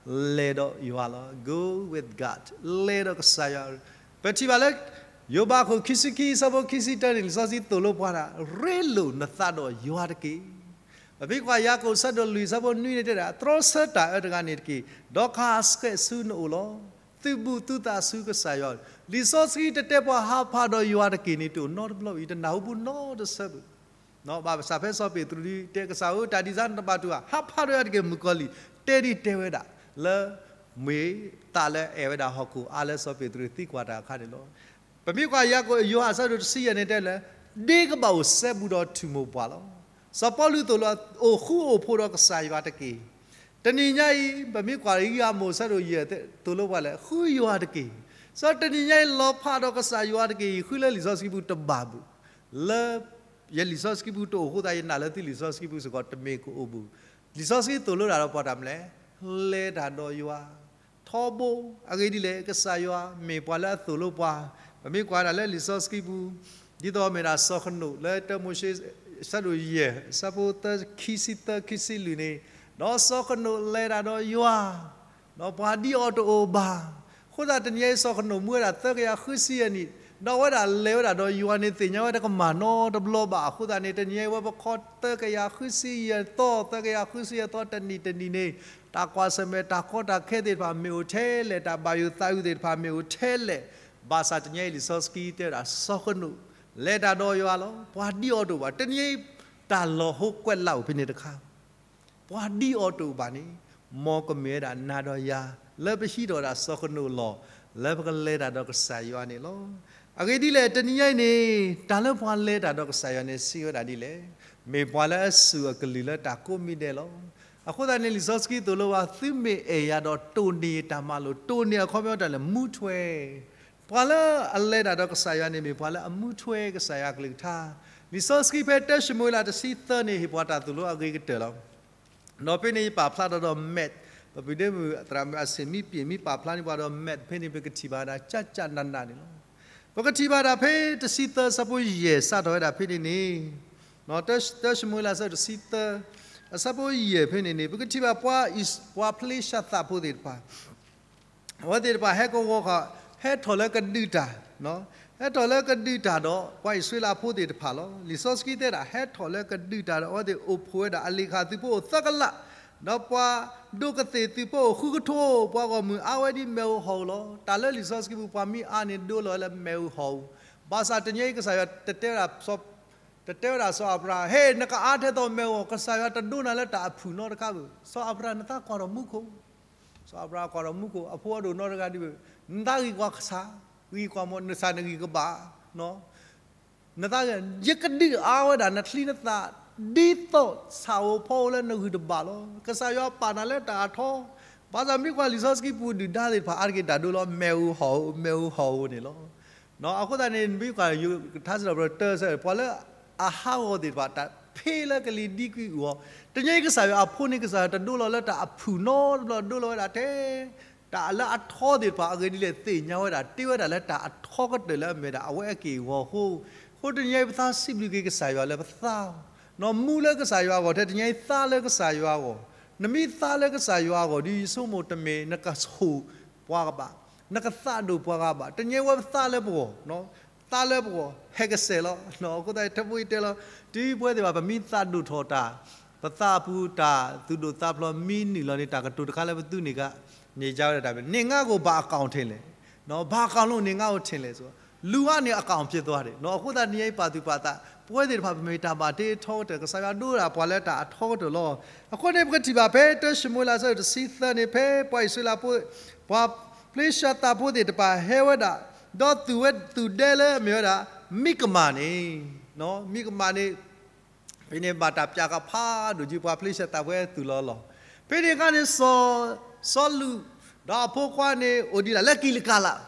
လဲၤဒီးယွၤလီၤ. Go with God, လဲၤဒီးကစၢ်ယွၤ. ပထံၣ်ဘၣ်လၢ ယိၤဘးခိၣ်ခံဆံခံ အဆၢဖိခံဆံတၢန့ၣ် လံာ်စီဆှံသိၣ်လိပှၤဒၣ် ရ့လိာ်နသးဒီးယွၤတက့ၢ်. ပမ့ၢ်ကွၢ်ယၤကိာ်အဆၢဒိၣ်လွံၢ် အဆၢဖိနွံန့ၣ်တဲဒၣ် တြီဆၢတၢ်အၢတဂၤန့ၣ်တက့ၢ်, ဒီးကဟးဆှဲးဆူနအိၣ်လီၤ. သုးဘူးသုသးဆူကစၢ်ယွၤ, လံာ်စီဆှံတတဲပှၤဟးဖးဒီးယွၤတက့ၢ်န့ၣ် တအိၣ်နီတဘျီအံၤ တနၢ်ဟူပူၤနီတဆၢဘၣ်. ဘၣ်ဆၣ်ဖဲစီၤပ့းတရူးတဲကစၢ်ဧၢ တၢ်ဒ်စၢ်နတဘၣ်တူၢ်ဘၣ် ဟးဖးဒီးယွၤတက့ၢ် မုၣ်ကီၤလံၢ် တဲဒ်တဲဝဲဒၣ် လၢ မ့ၢ်သးလၢအဲၣ်ဝဲဒၣ်ဟီၣ်ခိၣ်အါလၢစီၤပ့းတရူးသံကွၢ်တၢ်အခါန့ၣ်လီၤ. ပမ့ၢ်ကွၢ်ယၤကိာ် ယိၤဟၣ်အဆၢဒိၣ်တဆံယဲၢ်န့ၣ်တဲလၢ ဒ့ကဘၣ်အိၣ်စဲဘူးဒီးထူၣ်မိၢ်ပှၢ်လီၤ. စီၤပီလူးသိၣ်လိ အိၣ်ဃူအိၣ်ဖိးဒီးကစၢ်ယွၤတက့ၢ်. တနံၤညါအံၤ ပမ့ၢ်ကွၢ်လၢယံၤအမိၣ်ဆၢဒိၣ်ယဲၢ် သိၣ်လိပှၤလဲၣ်, ဃုယွၤတက့ၢ်. စီၤတနံၤညါအံၤ လီၤဖးဒီးကစၢ်ယွၤတက့ၢ် ဃုလၢလံာ်စီဆှံပူၤတဘၣ်ဘၣ်. လၢ ယလံာ်စီဆှံပူၤတအိၣ်အဃိသတး ယနာ်လၢသုလံာ်စီဆှံပူၤစ့ၢ်ကီးတမ့ၢ်ကအိၣ်ဘၣ်. လံာ်စီဆှံသိၣ်လိတၢ်ဒီးပှၤတၢ်မနုၤလဲၣ်, လဲၤတၢ်ဒီးယွၤ ထီဘိ အဂ့ၢ်ဒ်လဲၣ်, ကစၢ်ယွၤမ့ၢ်ပှၤလၢအသိၣ်လိပှၤ, ပမ့ၢ်ကွၢ်ဒၣ်လၢလံာ်စီဆှံပူၤ, ဒ်သိးမ့ၢ်ဒၣ်စီၤဃနိာ်လၢတၢမိၤၡ့ ဆၢဒိၣ်ယဲၢ် အဆၢဖိသၢ ခံဆံသၢ ခံဆံလွံၢ်န့ၣ်, ဒီးစီၤဃနိာ်လဲၤတၢ်ဒီးယွၤ, ဒီးပှၤဒ်အီၤတအိၣ်ဘၣ်. အဃိသတးတနံၤအံၤ စီၤဃနိာ်မူဝဲဒၣ်သၢကယၤဃုဆံယဲၢ်နံၣ်, ဒီးအဝဲဒၣ်လဲၤဝဲဒၣ်ဒီးယွၤန့ၣ် သ့ၣ်ညါဝဲတကမၣ်နီတဘျီဘၣ်. အဃိသတးန့ၣ် တနံၤအံၤဝဲပခီသၢကယၤဃုဆံယဲၢ်သီ, သၢကယၤဃုဆံယဲၢ်သီ တနံၣ်တနံၣ်န့ၣ် တၢ်ကွၢ်ဆၢၣ်မဲာ်တၢ်ကီတၢ်ခဲသ့ၣ်တဖၣ်မ့ၢ်အိၣ်ထဲလဲၣ်, တၢ်ဘၣ်ယိၣ်သးအုးသ့ၣ်တဖၣ်မ့ၢ်အိၣ်ထဲလဲၣ်, ဘၣ်ဆၣ်တနံၤအံၤလံာ်စီဆှံတဲဝဲဒၣ်စီၤဃနိာ် လဲၤတၢ်ဒီးယွၤလီၤ. ပှၤဒ်အီၤတအိၣ်ဘၣ်. တနံၤအံၤ တၢ်လီၢ်ဟိကွဲးလးအိၣ်ဖဲန့ၣ်တခါ ပှၤဒ်အီၤတအိၣ်ဘၣ်န့ၣ်, မ်ကမ့ၢ်ဝဲဒၣ်နၤဒီးယၤ လၢပဟံးထီၣ်ဝဲဒၣ်စီၤဃနိာ်အလီၢ်, လၢပကလဲၤတၢ်ဒီးကစၢ်ယွၤန့ၣ်လီၤ. အဂ့ၢ်ဒ်လဲၣ်, တနံၤညါအံၤန့ၣ် တၢ်လၢပှၤလဲၤတၢ်ဒီးကစၢ်ယွၤန့ၣ် စံးဝဲဒၣ်ဒ်လဲၣ်, မ့ၢ်ပှၤလၢအစူၢ်အကလုၢ်လၢတၢ်ကိးမံၤဒဲးလီၤ. အဃိသတးန့ၣ် လံာ်စီဆှံသိၣ်လိဝဲ သုမ့ၢ်အဲၣ်ယၤဒီးတိၢ်န့ၢ်ယတၢ်မၤလိာ်, တိၢ်န့ၢ်အခီပညီတၢ်လဲၣ်, မူထွဲ ပှၤလၢအလဲၤတၢ်ဒီးကစၢ်ယွၤန့ၣ် မ့ၢ်ပှၤလၢအမူထွဲကစၢ်ယွၤအကလုၢ်ကထါ. လံာ်စီဆှံဖဲတၢၡမူၤအ့လးတဆံသၢန့ၣ် ဟ့ၣ်ပှၤတၢ်သိၣ်လိအဂ့ၤကတၢၢ်လီၤ. ဒီးဖဲန့ၣ်ယပာ်ဖျါထီၣ်ဒီး Matt, ပပုၢ်ဒ့မုၣ်သရၣ်မုၣ်အဆ့ၣ်မံပ့ၣ် မ့ၢ်ပာ်ဖျါန့ၢ်ပှၤဒီး Matt ဖဲန့ၣ် ပကထံၣ်ဘၣ်ဒၣ် ကၠၢ်ကၠၢ်နးနးန့ၣ်လီၤ. ပကထံၣ်ဘၣ်ဒၣ်ဖဲတဆံသၢ အဆၢဖိယဲၢ်စးထီၣ်ဝဲဒၣ်ဖဲန့ၣ်န့ၣ်, တၢၡမူၤအ့လး အဆၢဒိၣ်တဆံသၢ အဆၢဖိယဲၢ်ဖဲန့ၣ်န့ၣ် ပကထံၣ်ဘၣ်ပှၤအံၣ်, ပှၤဖလ့ၡသးဖိသ့ၣ်တဖၣ် အဝဲသ့ၣ်တဖၣ်ဟဲကဝီၤဃာ်, ဟဲထီၣ်လၢကဒုးတၢ်, ဟဲထီၣ်လၢကဒုးတၢ်ဒီးပှၤအံၣ်စရ့လးဖိသ့ၣ်တဖၣ်လီၤ. လံာ်စီဆှံတဲဒၣ် ဟဲထီၣ်လၢကဒုးတၢ်ဒီး အဝဲသ့ၣ်အိၣ်ဖှိၣ်ဝဲဒၣ်အလ့ၣ်ခၣ်သုးဖိအိၣ်သၢကလး, ဒီးပှၤဒိးကသ့ၣ်သုးဖိအိၣ်ဃုကထိ, ပှၤဂီၢ်မုၢ်အါဝဲဒ်မ့ၣ်အူဟီၣ်အူလီၤ. တၢ်လၢလံာ်စီဆှံပူၤ ပှၤမ့ၢ်အါန့ၣ်ဒိလီၤဝဲလၢမ့ၣ်အူဟီၣ်အူ, ဘၣ်ဆၣ်တနံၤအံၤကစၢ်ယွၤတတဲဝဲဒၣ် တတဲဝဲဒၣ်စီၤအၤဘြၤဟၣ်, ဟ့ၣ် နကအါထဲသိးမ့ၣ်အူဟီၣ်, ကစၢ်ယွၤတဒိနၤလၢတၢ်အဖုၣ်နီတခါဘၣ်. စီၤအၤဘြၤဟၣ် နသးကွၢ်ထီၣ်မူခိၣ်, စီၤအၤဘြၤဟၣ်ကွၢ်ထီၣ်မူခိၣ်, အဖိအဒိၣ်နီတဂၤဒ်ဘၣ်, နသးဂံၢ်ကွၢ်ကစၢ်, ဂံၢ်ကွၢ်မ့ၢ်နစၢ်နဂံၢ်ကဘၣ်, နသးဂံၢ်, ယကဒုးအါဝဲဒၣ်နချံနသၣ် ဒ်သိးဆၣ်ဧိၤဖီဧိၤလၢနဂံၢ်တဘၣ်လီၤ. ကစၢ်ယွၤပာ်နၤလၢတၢ်အထီ, ဘၣ်ဆၣ်မ့ၢ်ကွၢ်လံာ်စီဆှံပူၤဒုၣ်ဒါသ့ၣ်တဖၣ်အါတက့ၢ်တၢ်ဒိလီၤ, မ့ၣ်အူဟီၣ်အူ, မ့ၣ်အူဟီၣ်အူန့ၣ်လီၤ. အဃိသတးန့ၣ် မ့ၢ်ကွၢ်ယကထါစံးထီၣ်ပတြၢၤတၢ်ဆၢ ပှၤလၢအဟးဂီၤသ့ၣ်တဖၣ် တၢ်ဖ့လၢကလံၤဒံကွံာ်အူအီၤ, တနံၤအံၤကစၢ်ယွၤအဖိန့ၣ် ကစၢ်ယွၤတဒိလီၤလၢတၢ်အဖုၣ်နီတဘျီ, ဒိလီၤဝဲဒၣ်ထဲ တၢ်လၢအထီသ့ၣ်တဖၣ်အဂ့ၢ်ဒ်လဲၣ် သ့ၣ်ညါဝဲဒၣ် တ့ဝဲဒၣ်လၢတၢ်အထီကတၢၢ်လၢအမ့ၢ်ဒၣ်အဝဲအက့ၢ်အဂီၤအဃိ, အဃိတနံၤအံၤပသးစံးဘျုးက့ၤကစၢ်ယွၤလၢပသး နီၢ်မူလၢကစၢ်ယွၤအဂီၢ် ထဲတနံၤအံၤသးလၢကစၢ်ယွၤအဂီၢ်, နမ့ၢ်သးလၢကစၢ်ယွၤအဂီၢ်ဒီး ယဆိကမိၣ်တမ့ၢ်နကဆိၣ်ပှၤဂၤဘၣ်, နကသးဒိၣ်ပှၤဂၤဘၣ်, တနံၤအံၤဝဲပသးလၢပဂီၢ်, သးလၢပဂီၢ် ဟဲကစဲးလီၤ. အဃိသတး ထၢဖိအံၤတဲလီၤ, တုၤပဝဲသ့ၣ်တဖၣ် ပမ့ၢ်သးဒိၣ်ထီၣ်တၢ်, ပသးအပူၤတၢ်သူၣ်ဒိၣ်သးဖျိးမံနုာ်လီၤန့ၣ် တၢ်ကတိၤတခါလၢပသူန့ၣ်က န့ၣ်ယါဝဲဒၣ်တၢ်မ့ၢ် န့ၣ်ငါကိုဘာအကောင်ထင်လဲၣ်, ဘာအကောင်လို့ န့ၣ်ငါကိုထင်လဲၣ် ဆိုတော့ လူကနေ အကောင်ဖြစ်သွားတယ်. အဃိသတး တနံၤအံၤပာ်သူၣ်ပာ်သး ပဝဲသ့ၣ်တဖၣ် ပမ့ၢ်တၢ်ဘၣ်တ့ထီကတၢၢ် ကစၢ်ယွၤဒိဝဲဒၣ်ပှၤလၢတၢ်အထီကတၢၢ်လီၤ. အဃိန့ၣ် ပကထံၣ်ဘၣ်ဖဲ တၢၡမူၤအ့လး အဆၢဒိၣ်တဆံသၢန့ၣ် ဖဲပှၤအံၣ်စရ့လးဖိ, ပှၤဖလ့ၡသးဖိသ့ၣ်တဖၣ်ဟဲဝဲဒၣ်, ဒီးသူၣ်ဝဲသူၣ်ဒဲလၢအမ့ၢ်ဝဲဒၣ် မံကမၣ်န့ၣ်, မံကမၣ်န့ၣ် ဖဲန့ၣ်ဘၣ်တၢ်ပျးကဖးဒိၣ်က့ၤ ပှၤဖလ့ၡသးဖိဟဲသူၣ်လီၤလီၤ. ဖဲန့ၣ်အခါန့ၣ် စီၤ, စီလူး, ဒီးအဖိခွါန့ၣ် အိၣ်ဒံးဒၣ်လၢကံးလကၤလး,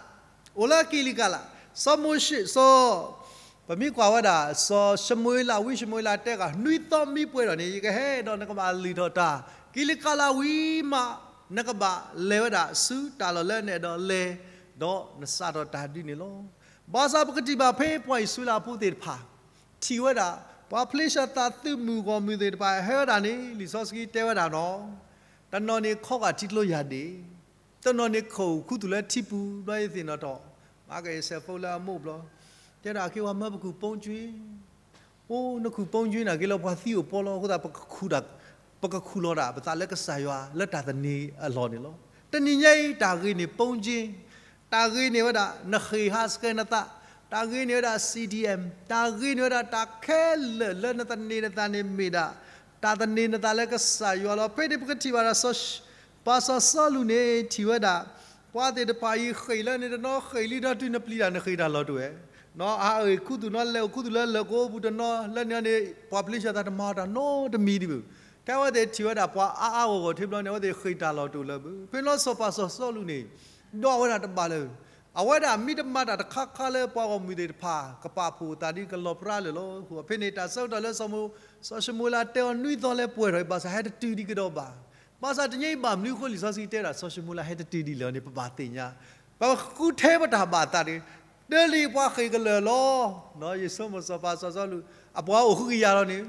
အိၣ်လၢကံးလကၤလး, စီၤမိၤၡ့, စီၤ, ပမ့ၢ်ကွၢ်ဝဲဒၣ် စီၤၡမူၤအ့လး ဝံၡမူၤအ့လးတဲဂၤ နွံသီမံပှဲၤဒီးန့ၣ် ယကဟဲဒီးနကဘၣ်လုၢ်ထီၣ်တၢ်, ကံးလကၤလးဝံၤမး နကဘၣ်လဲၤဝဲဒၣ်ဆူတၢ်လီၢ်လၢနအဲၣ်ဒိးလဲၤ, ဒီးနစးထီၣ်တၢ်ဒုးန့ၣ်လီၤ. ဘၣ်ဆၣ်ပကထံၣ်ဘၣ်ဖဲပှၤအံၣ်စရ့လးဖိသ့ၣ်တဖၣ် ထံၣ်ဝဲဒၣ် ပှၤဖလ့ၡသးသုးမုၢ်ဂီၢ်မုၢ်သ့ၣ်တဖၣ်ဟဲဝဲဒၣ်န့ၣ် လံာ်စီဆှံတဲဝဲဒၣ်နီၤ, တနီၤန့ၣ်ခီဂာ်ထံကျိယၢ်ဒ့ၣ်, တနီၤန့ၣ်ခိးခူသူၣ်လၢထံပူၤ, ဘျီယသ့ၣ်နီၣ်ထီၣ်, မၤက့ၤဆဲးဖိလၢအမိၢ်ဘျီ, တဲဒၣ်က့ၤဝဲမၢပခူၣ်ပိကၠ့ အိၣ် နခူၣ်ပိကၠ့န့ၣ်က့ၤလၢပှၤသံအိၣ်ပီလီၤ, အဃိသတး ပကခူၣ်တၢ်, ပကခူၣ်လီၤဒၣ်ပသးလၢကစၢ်ယွၤလၢတၢ်သန့ၤအလီၢ်န့ၣ်လီၤ. တနံၤညါအံၤ တၢ်ဂ့ၤန့ၢ်ပိကၠ့, တၢ်ဂ့ၤန့ၢ်ဝဲဒၣ် နဃ့ၢ်ဟးစကဲနသး, တၢ်ဂ့ၤန့ၢ်ဝဲဒၣ် CDM, တၢ်ဂ့ၤန့ၢ်ဝဲဒၣ်တၢ်ခဲလၢာ်လၢနသန့ၤနသးန့ၣ်မ့ၢ်ဒၣ် တၢ်သန့ၤနသးလၢကစၢ်ယွၤလီၤ. ဖဲန့ၣ်ပကထံၣ်ဘၣ်ဒၣ် ပှၤစီၤစီလူးန့ၣ် ထံၣ်ဝဲဒၣ် ပှၤသ့ၣ်တဖၣ်အံၤဃ့ၢ်လၢန့ၣ်တနီၤ ဃ့ၢ်လံဒီးတုၤနပျံၤတၢ်နဃ့ၢ်တၢ်လီၤတဝဲ, နီၤအဟးအဂ့ၢ်ခူသူၣ်နီၤ လဲၤအိၣ်ခူသူၣ်လၢလၢၢ်ကိးပူၤတနီၤ လၢန့ၣ်န့ၣ် ပှၤဖလ့ၡသးတမၤတၢ်နီတမံၤဒံးဘၣ်. ဖဲအဝဲသ့ၣ်ထံၣ်ဝဲဒၣ်ပှၤအါအါဂီၢ်ဂီၢ်ထံဘျီန့ၣ် အဝဲသ့ၣ်ဃ့ၢ်တၢ်လီၢ်တအိၣ်လၢၤဘၣ်. ဖဲန့ၣ်လီၤစီၤပၤစီၤစီလူးန့ၣ် ဒီးဝဲဒၣ်တဘၣ်လၢၤ, အဝဲဒၣ်မ့ၢ်တမၤတၢ်တခါခါလၢပှၤဂီၢ်မုၢ်သ့ၣ်တဖၣ် ကပာ်ဖှိၣ်အသးဒ်ကလီၤပြါလၢာ်လီၤ. အဃိဖဲန့ၣ်တၢ်ဆၢကတီၢ်လၢစီၤမိ စီၤၡမူၤအ့လးတဲအီၤနွံသီလၢပှဲၤထီၣ်အံၤ ဘၣ်ဆၣ်ဟဲတတုၤဒံးကဒီးဘၣ်. ဘၣ်ဆၣ်တနံၤအံၤဘၣ်မနုၤအဃိလံာ်စီဆှံတဲဒၣ် စီၤၡမူၤအ့လးဟဲတတုၤဒံးလၢၤန့ၣ် ပဘၣ်သ့ၣ်ညါ, ပဃုထၢပတၢ်ဘၣ်သးန့ၣ်, တၢ်လၢပှၤဃ့ၢ်ကလၢာ်လီၤ. ယဆိကမိၣ်စီၤပၤစီၤစီလူး အပှၤအိၣ်ဃုကယၤလီၤန့ၣ်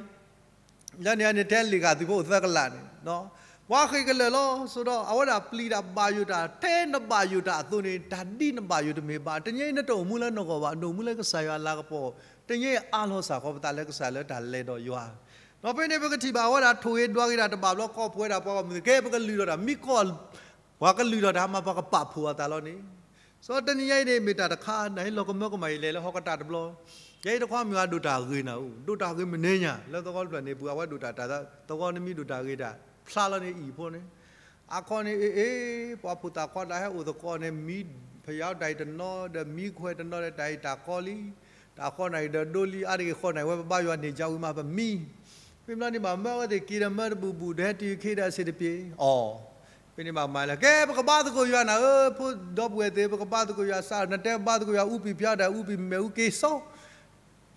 လၢန့ၣ်န့ၣ်တဲလံာ်ဂၤသုးဖိအိၣ်သၢကလးန့ၣ်, ပှၤဃ့ၢ်ကလၢာ်လီၤ. ဆိဒီးအဝဲဒၣ်ပျံၤတၢ်ဘၣ်ယိၣ်တၢ် ထဲနဘၣ်ယိၣ်တၢ်အသိးန့ၣ် တၢ်ဒ်နဘၣ်ယိၣ်တမ့ၢ်ဘၣ်. တနံၤအံၤနတအိၣ်မူလၢနဂီၢ်ဘၣ်, နအိၣ်မူလၢကစၢ်ယွၤအလၤကပီၤ, တနံၤအံၤအးလီၤစၢ်ဃီပသးလၢကစၢ်လၢတၢ်လဲၤဒီးယွၤ. ဒီးဖဲန့ၣ်ပကထံၣ်ဘၣ်အဝဲဒၣ်ထိၣ်ဂ့ၤဒွးဂ့ၤတၢ်တဘၣ်ဘျီ ကိးပှဲၤဒၣ်ပှၤဂီၢ်မုၢ်သ့ၣ် ကဲပကလုၢ်ထီၣ်တၢ်, မ့ၢ်ကိး ပှၤကလုၢ်ထီၣ်တၢ်မး ပှၤကပာ်ဖှိၣ်အသးလီၤန့ၣ်. စီၤတနံၤညါအံၤန့ၣ် မ့ၢ်တၢ်တခါ နဟဲလီၤကမၢကမၣ်အံၤလဲၤလၢဟီၣ်ကတၢၢ်တဘျီ, ယဲအံၤတခီမုၢ်ဂၤဒိၣ်တၢ်ဂ့ၤနၤအိၣ်, ဒိၣ်တၢ်ဂ့ၤမနုၤညါ လၢသဝီတဖျၢၣ်န့ၣ် ပှၤအဝဲဒိၣ်တၢ်တၢ် သဝီနမံဒိၣ်တၢ်ဂ့ၤတၢ် ဖျါလီၤန့ၣ်အံၤဖိန့ၣ်, အခီန့ၣ် အ့ အ့ ပှၤဖိသၣ်ခွါတၢ်ဟဲအိၣ်သကိးန့ၣ် မံဖယၢတၢ်အံၤတနီၤဒီး မံခွဲးတနီၤဒီး တၢ်အံၤတၢ်ကီလံ, တၢ်ဃီနၤအံၤဒီးဒိလံ အါတက့ၢ်ဃီနၤအံၤဝဲ ပဘါယွၤန့ၢ်ကၠါဝံၤမး ပမံ ဖဲဘျီန့ၣ်ဘၣ်မၢအဝဲသ့ၣ်က့ၤဒီးမၢတဘူၣ်ဘူၣ်ဒီးဟဲတုၤခ့ဒီးအဆ့တပ့ၤအီၤ, ဖဲန့ၣ်ဘၣ်မၤလၢ ကဲ ပကဘါသကိးယွၤနၤဧၢ, ဖိဒီပုၢ်ဝဲၢ်သ့ၣ် ပကဘါသကိးယွၤစး နတဲဘါသကိးယွၤအူပံာ်ဖၠါတၢ် အူပံာ်မဲာ်အူက့ၤစီ,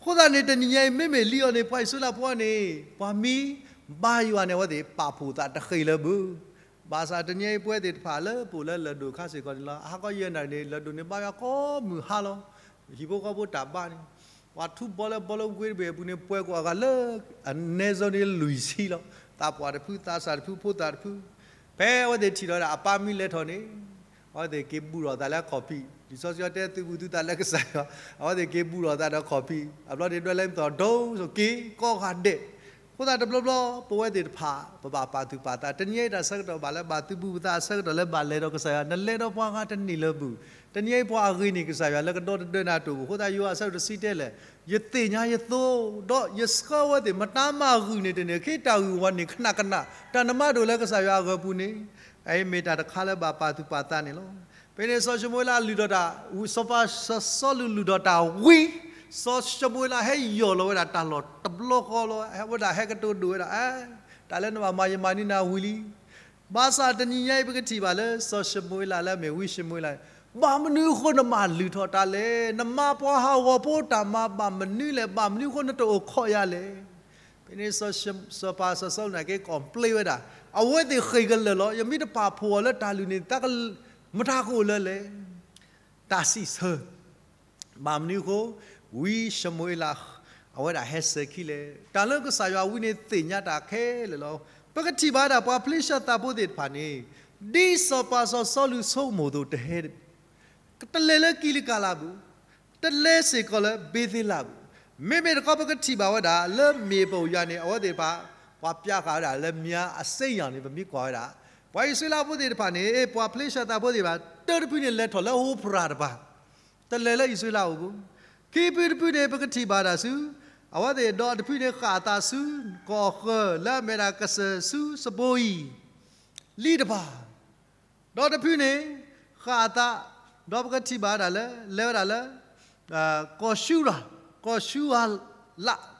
အဃိသတးန့ၣ် တနံၤညါအံၤ မ့မ့ၢ်လံအီၤန့ၣ် ပှၤအံၣ်စရ့လးဖိန့ၣ် ပှၤမံဘါယွၤန့ၣ် အဝဲသ့ၣ်ပာ်ဖှိၣ်သးတဃ့ၢ်လၢၤဘၣ်. ဘၣ်ဆၣ်တနံၤညါအံၤ ပဝဲသ့ၣ်တဖၣ်လၢပအိၣ်လၢလၢၢ်ဒိၣ်ခါစ့ၢ်ကီးန့ၣ်လီၤ. အဟါခီယဲၢ်နၣ်ရံၣ်န့ၣ် လၢၢ်ဒိၣ်န့ၣ်ဘါယွၤကိးမုၢ်ဟါလီၤ. ဟံၣ်ဖိဃီဖိတၢ်ဘါန့ၣ် ပှၤထူဘီလၢဘီလၢဝ့ၢ်တဘ့ၣ်အပူၤန့ၣ် ပှဲၤကွံာ်အဂၤလၢ အနည်းဆုံးန့ၣ် လွံၢ်ဆံလီၤ. သးပှၢ်တဖု သးစၢ်တဖု ဖိသၣ်တဖု, ဖဲအဝဲသ့ၣ်ထံၣ်လီၤဝဲဒၣ်အပၢ်မံလဲၤထီၣ်န့ၣ် အဝဲသ့ၣ်က့ၤဘူးထီၣ်သးလၢအခီၣ်ဖံး, လံာ်စီဆှံတဲသုးဘူးသုသးလၢကစၢ်ယွၤ, အဝဲသ့ၣ်က့ၤဘူးထီၣ်သးဒီးအခီၣ်ဖံး, အဘျီန့ၣ်ဒွဲလၢမ့ၢ်သီၣ်ဒိၣ်စိၤက့ၤကီဂၤဒဲး, အဃိသတးတဘျီဘျီ ပဝဲသ့ၣ်တဖၣ် ပဘၣ်ပာ်သူၣ်ပာ်သး, တနံၤအံၤတၢ်ဆၢကတီၢ်ဘၣ်လၢဘၣ်သုးဘူးပသးအဆၢကတီၢ်လၢဘၣ်လဲၤဒီးကစၢ်ယွၤ, နလဲၤဒီးပှၤဂၤတန့ၢ်လၢၤဘၣ်, တနံၤအံၤပှၤအဂ့ၤန့ၢ်ကစၢ်ယွၤလၢကဒီတဒၢနၤတအိၣ်ဘၣ်, အဃိသတးယွၤအဆၢကတီၢ်စံးတဲလဲၣ်, ယသ့ၣ်ညါယသိ ဒီးယဆှၢဝဲသ့ၣ် မတၤမၤဂုာ်န့ၢ်တန့ၢ် ခ့တၢ်ဂုာ်ဝဲန့ၣ် ခနၣ်ကနၣ် တၢ်နမါဒိၣ်လၢကစၢ်ယွၤအဂီၢ်ပူၤန့ၣ်, အအံၤမ့ၢ်တၢ်တခါလၢဘၣ်ပာ်သူၣ်ပာ်သးန့ၣ်လီၤ. ဖဲန့ၣ်စီၤၡမူၤအ့လးလုၢ်ထီၣ်တၢ်, စီၤပၤစီၤစီလူးလုၢ်ထီၣ်တၢ်ဝံၤ, စီၤၡမူၤအ့လးဟဲယီၢ်လီၤဝဲဒၣ်တၢ်လီၢ်တဘျီဃီလီၤ, ဟဲဝဲဒၣ်ဟဲကတိၤဒိၣ်ဝဲဒၣ်, တၢ်လၢနဘၣ်မၤယမၤန့ၢ်နၤဝံၤလံ. ဘၣ်ဆၣ်တနံၤညါအံၤပကထံၣ်ဘၣ်လၢစီၤၡမူၤအ့လးလၢအမ့ၢ်ဝံၢ်ၡမူၤအ့လး, ဘၣ်မနုၤအဃိနမၤလုၢ်ထီၣ်တၢ်လဲၣ်, နမါပှၤဟးဂီၤဖိတၢ်မၤဘၣ်မနုၤလဲၣ်, ဘၣ်မနုၤအဃိနတအိၣ်ခိးယၤလဲၣ်. ဖဲန့ၣ်စီၤပၤစီၤစီလူးန့ၣ်က့ၤ complain ဝဲဒၣ်, အဝဲသ့ၣ်ဃ့ၢ်ကလၢာ်လီၤ, ယမ့ၢ်တပာ်ဖှိၣ်အီၤလၢတၢ်လုၢ်န့ၣ် မတၤကအိၣ်လၢၤလဲၣ်. တၢ်စံးဆၢ ဘၣ်မနုၤအဃိ ဝံၢ်ၡမူၤအ့လး အဝဲဒၣ်ဟဲစဲၤခံလဲၣ်. တၢ်လၢကစၢ်ယွၤဝံန့ၣ်သ့ၣ်ညါတၢ်ခဲလၢာ်လီၤ. ပကထံၣ်ဘၣ်ဒၣ်ပှၤဖလ့ၡသးဖိသ့ၣ်တဖၣ်န့ၣ်, ဒ်စီၤပၤစီၤစီလူးဆိကမိၣ်အသိးတဟဲ, တလဲၤလၢကံလကၤလးဘၣ်, တလဲၤစ့ၢ်ကီးလၢဘ့ၤသ့လးဘၣ်. မ့မ့ၢ်တခီပကထံၣ်ဘၣ်ဝဲဒၣ် လၢမ့ၣ်ပိာ်ယၤန့ၣ် အဝဲသ့ၣ်တဖၣ် ပှၤပျးဃာ်ဝဲဒၣ်လၢမၠါအစ့ယီၤန့ၣ် ပမ့ၢ်ကွၢ်ဝဲဒၣ်, ပှၤအံၣ်စရ့လးဖိသ့ၣ်တဖၣ်န့ၣ် ပှၤဖလ့ၡသးဖိသ့ၣ်တဖၣ် တၢတဖုန့ၣ်လဲၤထီၣ်လၢဟိဖရၤတပၤ, တလဲၤလၢအံၣ်စရ့လးအအိၣ်ဘၣ်. ခံဖုတဖုန့ၣ် ပကထံၣ်ဘၣ်တၢ်ဆူ အဝဲသ့ၣ်ဒီးတဖုန့ၣ် ဃၣ်အသးဆူ ကီၢ်ဃၢၤလၢအမ့ၢ်ဒၣ်ကစၢၢ်ဆူစပိၤအံၤ လံတဖၣ်, ဒီးတဖုန့ၣ် ဃၣ်အသး, ဒီးပကထံၣ်ဘၣ်ဒၣ်လၢ လဲၤဝဲဒၣ်လၢ ကီၢ်ၡူရၤ, ကီၢ်ၡူရၤ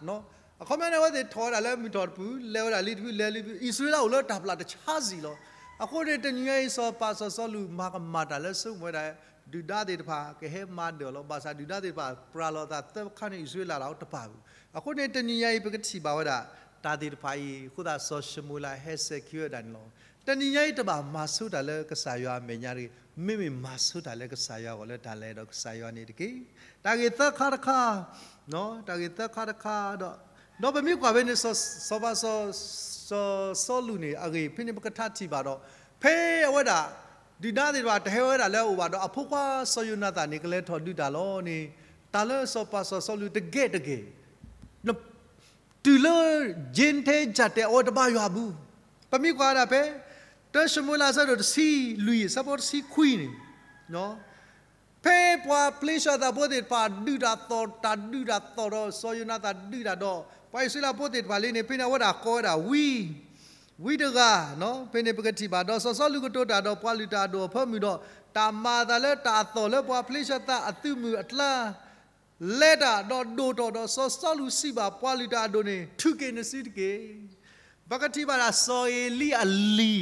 လး, အခီပညီန့ၣ် အဝဲသ့ၣ်ထီၣ်ဝဲဒၣ်လၢမုၢ်ထီၣ်တပူၤ လဲၤဝဲဒၣ်လံတဖု လဲၤလံတဖု အံၣ်စရ့လးအိၣ်လၢတၢ်ပျၢ်တဆါဆံးလီၤ. အဃိန့ၣ် တနံၤညါအံၤ စီၤပၤစီၤစီလူးမၤကမၣ်တၢ်လၢဆိကမိၣ်ဝဲဒၣ် ဒုၣ်ဒါသ့ၣ်တဖၣ်ကဟဲမၤဒၢၣ်လီၤ. ဘၣ်ဆၣ်ဒုၣ်ဒါသ့ၣ်တဖၣ် ပြးလီၤသးသၢခါန့ၣ် အံၣ်စရ့လးတအိၣ်တပၣ်ဘၣ်. အဃိန့ၣ် တနံၤညါအံၤ ပကထံၣ်ဘၣ်ဝဲဒၣ် တၢ်သ့ၣ်တဖၣ်အံၤ အဃိသတးစီၤၡမူၤအ့လးဟဲစဲၤခံဝဲဒၣ်န့ၣ်လီၤ. တနံၤညါအံၤတဘၣ်မၤဆိတၢ်လၢကစၢ်ယွၤအမဲာ်ညါတဂ့ၤ, မ့မ့ၢ်မၤဆိတၢ်လၢကစၢ်ယွၤအဂီၢ်လၢတၢ်လဲၤဒီးကစၢ်ယွၤန့ၣ်တက့ၢ်. တၢ်ဂ့ၢ်သၢခါတခါ, တၢ်ဂ့ၢ်သၢခါတခါဒီး, ဒီးပမ့ၢ်ကွၢ်ဖဲန့ၣ် စီၤပၤစီၤစီလူးန့ၣ် အဂ့ၢ်ဖဲန့ၣ် ပကထါထံၣ်ဘၣ်ဒီး ဖဲအဝဲဒၣ် ဒုၣ်ဒါသ့ၣ်တဖၣ်တဟဲဝဲဒၣ်လၢအအိၣ်ဘၣ်ဒီး အဖိခွါစီၤယိၤနၤသၣ်န့ၣ် ကလဲၤထီၣ်ဒုးတၢ်လီၤန့ၣ်, တၢ်လၢစီၤပၤစီၤစီလူးတဂ့ၤတဂ့ၤ တုၤလၢ Gentile အဝဲတဘါယွၤဘၣ်. ပမ့ၢ်ကွၢ်ဝဲဒၣ်ဖဲ တၢၡမူၤအ့လးအဆၢဒိၣ်တဆံလွံၢ် အဆၢဖိတဆံခွံန့ၣ်, ဖဲပှၤဖလ့ၡသးဖိသ့ၣ်တဖၣ် ဒုးတၢ်သီၣ် တၢ်ဒုးတၢ်သီၣ်ဒီး စီၤယိၤနၤသၣ်ဒုးတၢ်ဒီး ပှၤအံၣ်စရ့လးဖိသ့ၣ်တဖၣ်လံန့ၣ် ဖဲန့ၣ်အဝဲဒၣ်ကိးဝဲဒၣ်ဝံ ဝံတဂၤ, ဖဲန့ၣ်ပကထံၣ်ဘၣ် ဒီးစီၤစီလူးကတိၤတၢ်ဒီးပှၤလုၢ်တၢ်အဒိၣ်အဖၢမုၢ်ဒီး တၢ်မၤအသးလၢတၢ်အသီၣ်လၢပှၤဖလ့ၡသးအသုးမုၢ်အကျါ လဲၤတၢ်ဒီးဒိၣ်ထီၣ်ဒီး စီၤစီလူးစံးဘၣ်ပှၤလုၢ်တၢ်အဒိၣ်န့ၣ် ထုးက့ၤနစုတက့ၢ်. ပကထံၣ်ဘၣ်ဒၣ်စီၤအ့လံအလံ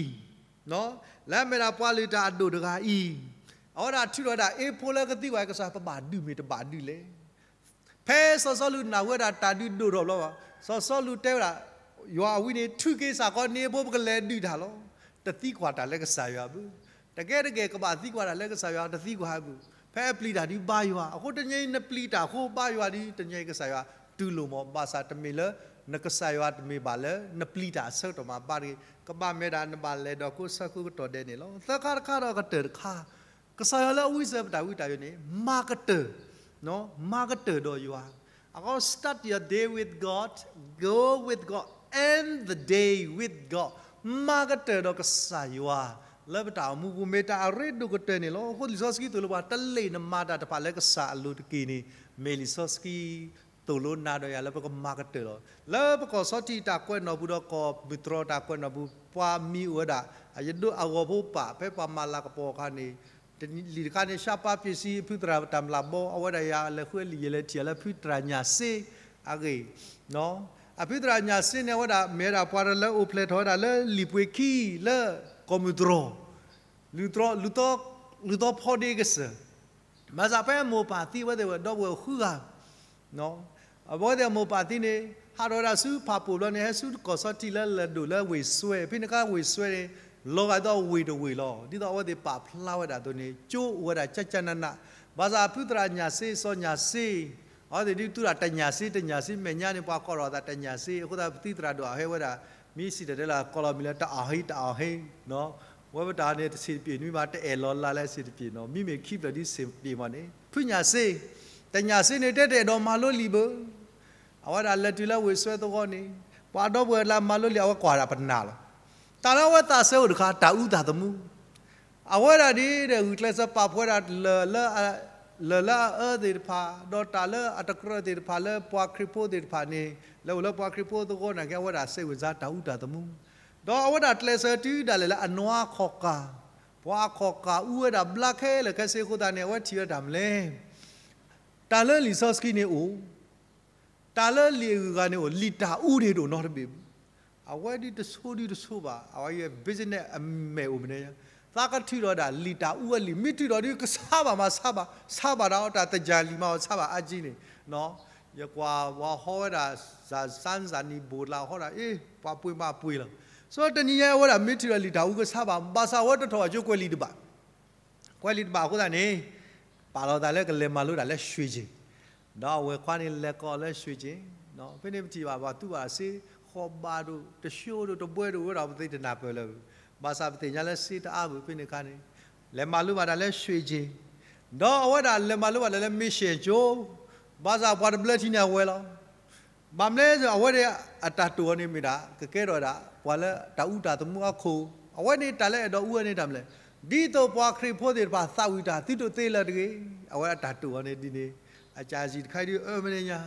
ၤ, လၢအမ့ၢ်ဒၣ်ပှၤလုၢ်တၢ်အဒိၣ်တဂၤအံၤ, အဝဲဒၣ်ထုးထီၣ်ဝဲဒၣ်အ့ဖိလၢကသံကွၢ်ကစၢ် ပဘၣ်ဒုးမ့ၢ်တဘၣ်ဒုးလဲၣ်. ဖဲစီၤစီလူးနၢ်ဟူဝဲဒၣ်တၢ်ဒုးဒိၣ်ထီၣ်ဘျီဘၣ်, စီၤစီလူးတဲဝဲဒၣ် ယွၤအဝံန့ၣ် ထုးက့ၤစ့ၢ်ကီးန့ၣ်အ့ဖိ ပကလဲၤဒုးတၢ်လီၤ. တသံကွၢ်တၢ်လၢကစၢ်ယွၤဘၣ်. တကဲတဂ့ၤ ကဘၣ်သံကွၢ်တၢ်လၢကစၢ်ယွၤ တသံကွၢ်ဘၣ်. ဖဲအပျံၤတၢ်ဒုးဘါယွၤအဃိ တနံၤအံၤနပျံၤတၢ်အဃိဘါယွၤဒီး တနံၤအံၤကစၢ်ယွၤတူၢ်လိာ်မး. ဘၣ်ဆၣ်တမ့ၢ်လၢ နကစၢ်ယွၤတမ့ၢ်ဘၣ်လၢ နပျံၤတၢ်အဆၢကတီၢ်မးဘၣ်တဂ့ၤ. ကဘၣ်မ့ၢ်ဒၣ်နဘၣ်လဲၤဒီးကိးဆၢကိးကတီၢ်ဒဲးန့ၣ်လီၤ. သၢခါတခါဒီးကတၢၢ်တခါ, ကစၢ်ယွၤလၢအဝံစၢၤပတၢ်ဝံတၢ်ယိာ်န့ၣ် မၤကတၢၢ်, မၤကတၢၢ်ဒီးယွၤ. အဃိ start your day with God, go with God, end the day with God. မၤကတၢၢ်ဒီးကစၢ်ယွၤ လၢပတၢ်အိၣ်မူပူၤ မ့ၢ်တၢ်အရ့ဒိၣ်ကတၢၢ်န့ၣ်လီၤ. အဃိလံာ်စီဆှံသိၣ်လိပှၤ တလ့ၣ်နမၤတၢ်တဖၣ်လၢကစၢ်အလိၤတက့ၢ်န့ၣ် မ့ၢ်လံာ်စီဆှံသိၣ်လိနၤဒီးယၤလၢပကမၤကတၢၢ်လီၤ. လၢပကီၢ်စီထံတၢ်ကွဲးနီၣ်ပူၤဒီးကီၢ်မုၢ်တြီတၢ်ကွဲးနီၣ်ပူၤ ပှၤမံၤအိၣ်ဝဲဒၣ် အယဒိးအဂီၤဖိပာ် ဖဲပှၤမၤလၤကပီၤအခါန့ၣ် လံာ်တခါန့ၣ် ရှါပၢ်ပ့ၢ်စံ အဖုသရၣ်တၢ်မျၢ်ဘီ အဝဲဒၣ်ယၤလဲၤဃုလံာ်ယဲလဲၤထံၣ်လၢဖုသရၣ်ညၣ်စ့အဂ့ၢ်, အဖုသရၣ်ညၣ်စ့န့ၣ် အဝဲဒၣ်မ့ၢ်ဝဲဒၣ်ပှၤတလၢအိၣ်ဖျဲၣ်ထီၣ်ဝဲဒၣ်လၢလံာ်ပှ့ၤခံလၢကီၢ်မုၢ်တြီ လူၤသီဖီဒ့ကစၢၢ်, ဘၣ်ဆၣ်ဖဲအမိၢ်ပၢ်သံ အဝဲသ့ၣ်ဝဲဒီပုၢ်ဝဲၢ်ဃုဂၤ, အဝဲသ့ၣ်အမိၢ်ပၢ်သံန့ၣ် ဟးထီၣ်ဝဲဒၣ်ဆူဖၣ်ပိၣ်ဘျီန့ၣ် ဟဲဆူကီၢ်စီထံလၢလၢၢ်ဒိၣ်လၢဝ့ၢ်စွဲ, ဖဲန့ၣ်အခါဝ့ၢ်စွဲန့ၣ် လီၤဂာ်ဒ်သိးဝ့ၢ်တဝ့ၢ်လီၤ. ဒ်သိးအဝဲသ့ၣ်ပာ်ဖျါဝဲဒၣ်အသိးန့ၣ် ကၠိအိၣ်ဝဲဒၣ်ကၠၢ်ကၠၢ်နးနး, ဘၣ်ဆၣ်ဖုသရၣ်ညၣ်စ့ စီၤညၣ်စ့ အဝဲသ့ၣ်ဒ်သူတၢ်တညၣ်စ့ တညၣ်စ့ မဲာ်ညါန့ၣ် ပှၤကိးထီၣ်အသးတညၣ်စ့, အဃိသတးပသံသရၣ်ဒိၣ်အဟဲဝဲဒၣ် မ့ၢ်စံၣ်တဲၤတဲလီၤ ကိးလီၤမံၤလၢတအီၣ်ဟ့ တအီၣ်ဟ့, ဝဲပတၢ်န့ၣ် တဆံးတပျ့ၤ နမ့ၢ်ဘၣ် တအဲၣ်လီၤလၢ်လၢဆံးတပျ့ၤနီၤ, မ့မ့ၢ်ခံဖျၢၣ်ဒ်ဆံးတပျ့ၤမးန့ၣ် ဖုညၣ်စ့, တညၣ်စ့န့ၣ် တဲတအဲၣ်ဒိးမၤလိလံာ်ဘၣ်. အဝဲဒၣ်လဲၤတုၤလၢဝ့ၢ်စွဲသဝီန့ၣ် ပှၤဒီပုၢ်ဝဲၢ်လၢအမၤလိလံာ် အဝဲကွၢ်ဒၣ်ပနၢ်လီၤ. တၢ်လၢအဝဲသးစဲအိၣ်တခါ တၢ်အူတၢ်သမူ အဝဲဒၣ်ဒ်ဒီးဂုာ်ကျဲးစၢးပာ်ဖှိၣ်ဝဲဒၣ်လၢ လၢအအၢသ့ၣ်တဖၣ် ဒီးတၢ်လၢအတကြၢးသ့ၣ်တဖၣ်လၢပှၤခရံာ်ဖိသ့ၣ်တဖၣ်န့ၣ် လဲၤအိၣ်လၢပှၤခရံာ်ဖိသဝီနာ်က့ အဝဲဒၣ်စဲဝဲစါတၢ်အူတၢ်သမူ, ဒီးအဝဲဒၣ်ကျဲးစၢးတုၤဒၣ်လဲာ်လၢအနီၢ်အခီၣ်ကၢ်, ပှၤအခီၣ်ကၢ်အူဝဲဒၣ်ဘျါခဲလၢာ်ခဲဆ့အဃိသတးန့ၣ် အဝဲထံၣ်ဝဲတၢ်မနုၤလဲၣ်, တၢ်လၢလံာ်စီဆှံန့ၣ်အိၣ် တၢ်လၢလံာ်အဂုၤအဂၤန့ၣ်အိၣ် လံာ်တၢ်အူန့ၣ်တအိၣ်နီတဘ့ၣ်ဘၣ်. အဝဲဒ်တဆိဒ်တဆိဘၣ် အဝဲ business အမဲာ်အိၣ်မနုၤညါ, သးကထုးထီၣ်ဒၣ်လံာ်တၢ်အူအလံာ် မ့ၢ်ထုးထီၣ်ဒ်ကဆါဘၣ်မးဆါဘၣ် ဆါဘၣ်ဒၣ်အီၤ တၢ်သယၢ်လံာ်မးအီၤဆါဘၣ်အါကံန့ၣ်, ယကွၢ်ဝဲဟီဝဲဒၣ် စၢ်စၢ်နံၣ်ဘိၣ်လၢဟီဒၣ် အ့ ပှၤပှ့ၤမးပှ့ၤလီၤ. ဆိတနံၤညါအဝဲဒၣ်မ့ၢ်ထုးထီၣ်လံာ်တၢ်အူကဆါဘၣ် ဘၣ်ဆၣ်အဝဲတထီၣ်အကၠိကွဲးလံာ်တဘၣ် ကွဲးလံာ်တဘၣ်အဃိသတးန့ၣ် ပာ်လီၤသးလၢကလဲၤမၤလိတၢ်လၢ ရွှေကျင်, ဒီးအဝဲၢ်ခွါန့ၣ်လဲၤကိးလၢ ရွှေကျင်, ဖဲန့ၣ်ပထံၣ်ဘၣ် ပှၤသူၣ်ဘၣ်စ့ ဃီဘၣ်ဒိၣ် တဆှိဒိၣ် တဘှဲဒိၣ်ဝဲဒီး ပသ့ၣ်တနၢ်ပၢၢ်လၢၤဘၣ်. ဘၣ်ဆၣ်ပသ့ၣ်ညါလၢစ့တအါဘၣ်ဖဲန့ၣ်အခါန့ၣ် လဲၤမၤလိဘၣ်တၢ်လၢ ရွှေကျင်, ဒီးအဝဲဒၣ်လဲၤမၤလိဘၣ်တၢ်လၢ မ့ၢ်ရှဲၣ်ကၠိ, ဘၣ်ဆၣ်ပှၤတဘျၢထံန့ၣ်အဝဲလီၤ. ဘၣ်မနုၤအဝဲန့ၣ် အတၢ်တိာ်အီၤန့ၣ်မ့ၢ်ဒၣ် ကကဲထီၣ်ဝဲဒၣ် ပှၤလၢတၢ်အူတၢ်သမူအခိၣ်, အဝဲန့ၣ်တၢ်လၢအဲၣ်ဒိးအူဝဲန့ၣ်တၢ်မနုၤလဲၣ်, ဒ်သိးပှၤခရံာ်ဖိသ့ၣ်တဖၣ်သးဝံၣ်တၢ်သုတအိၣ်သ့လၢၤတဂ့ၤ, အဝဲအတၢ်တိာ်အီၤန့ၣ်ဒ်န့ၣ်, အကၢ်စံၣ်တခါဒ်အၢမနုၤညါ,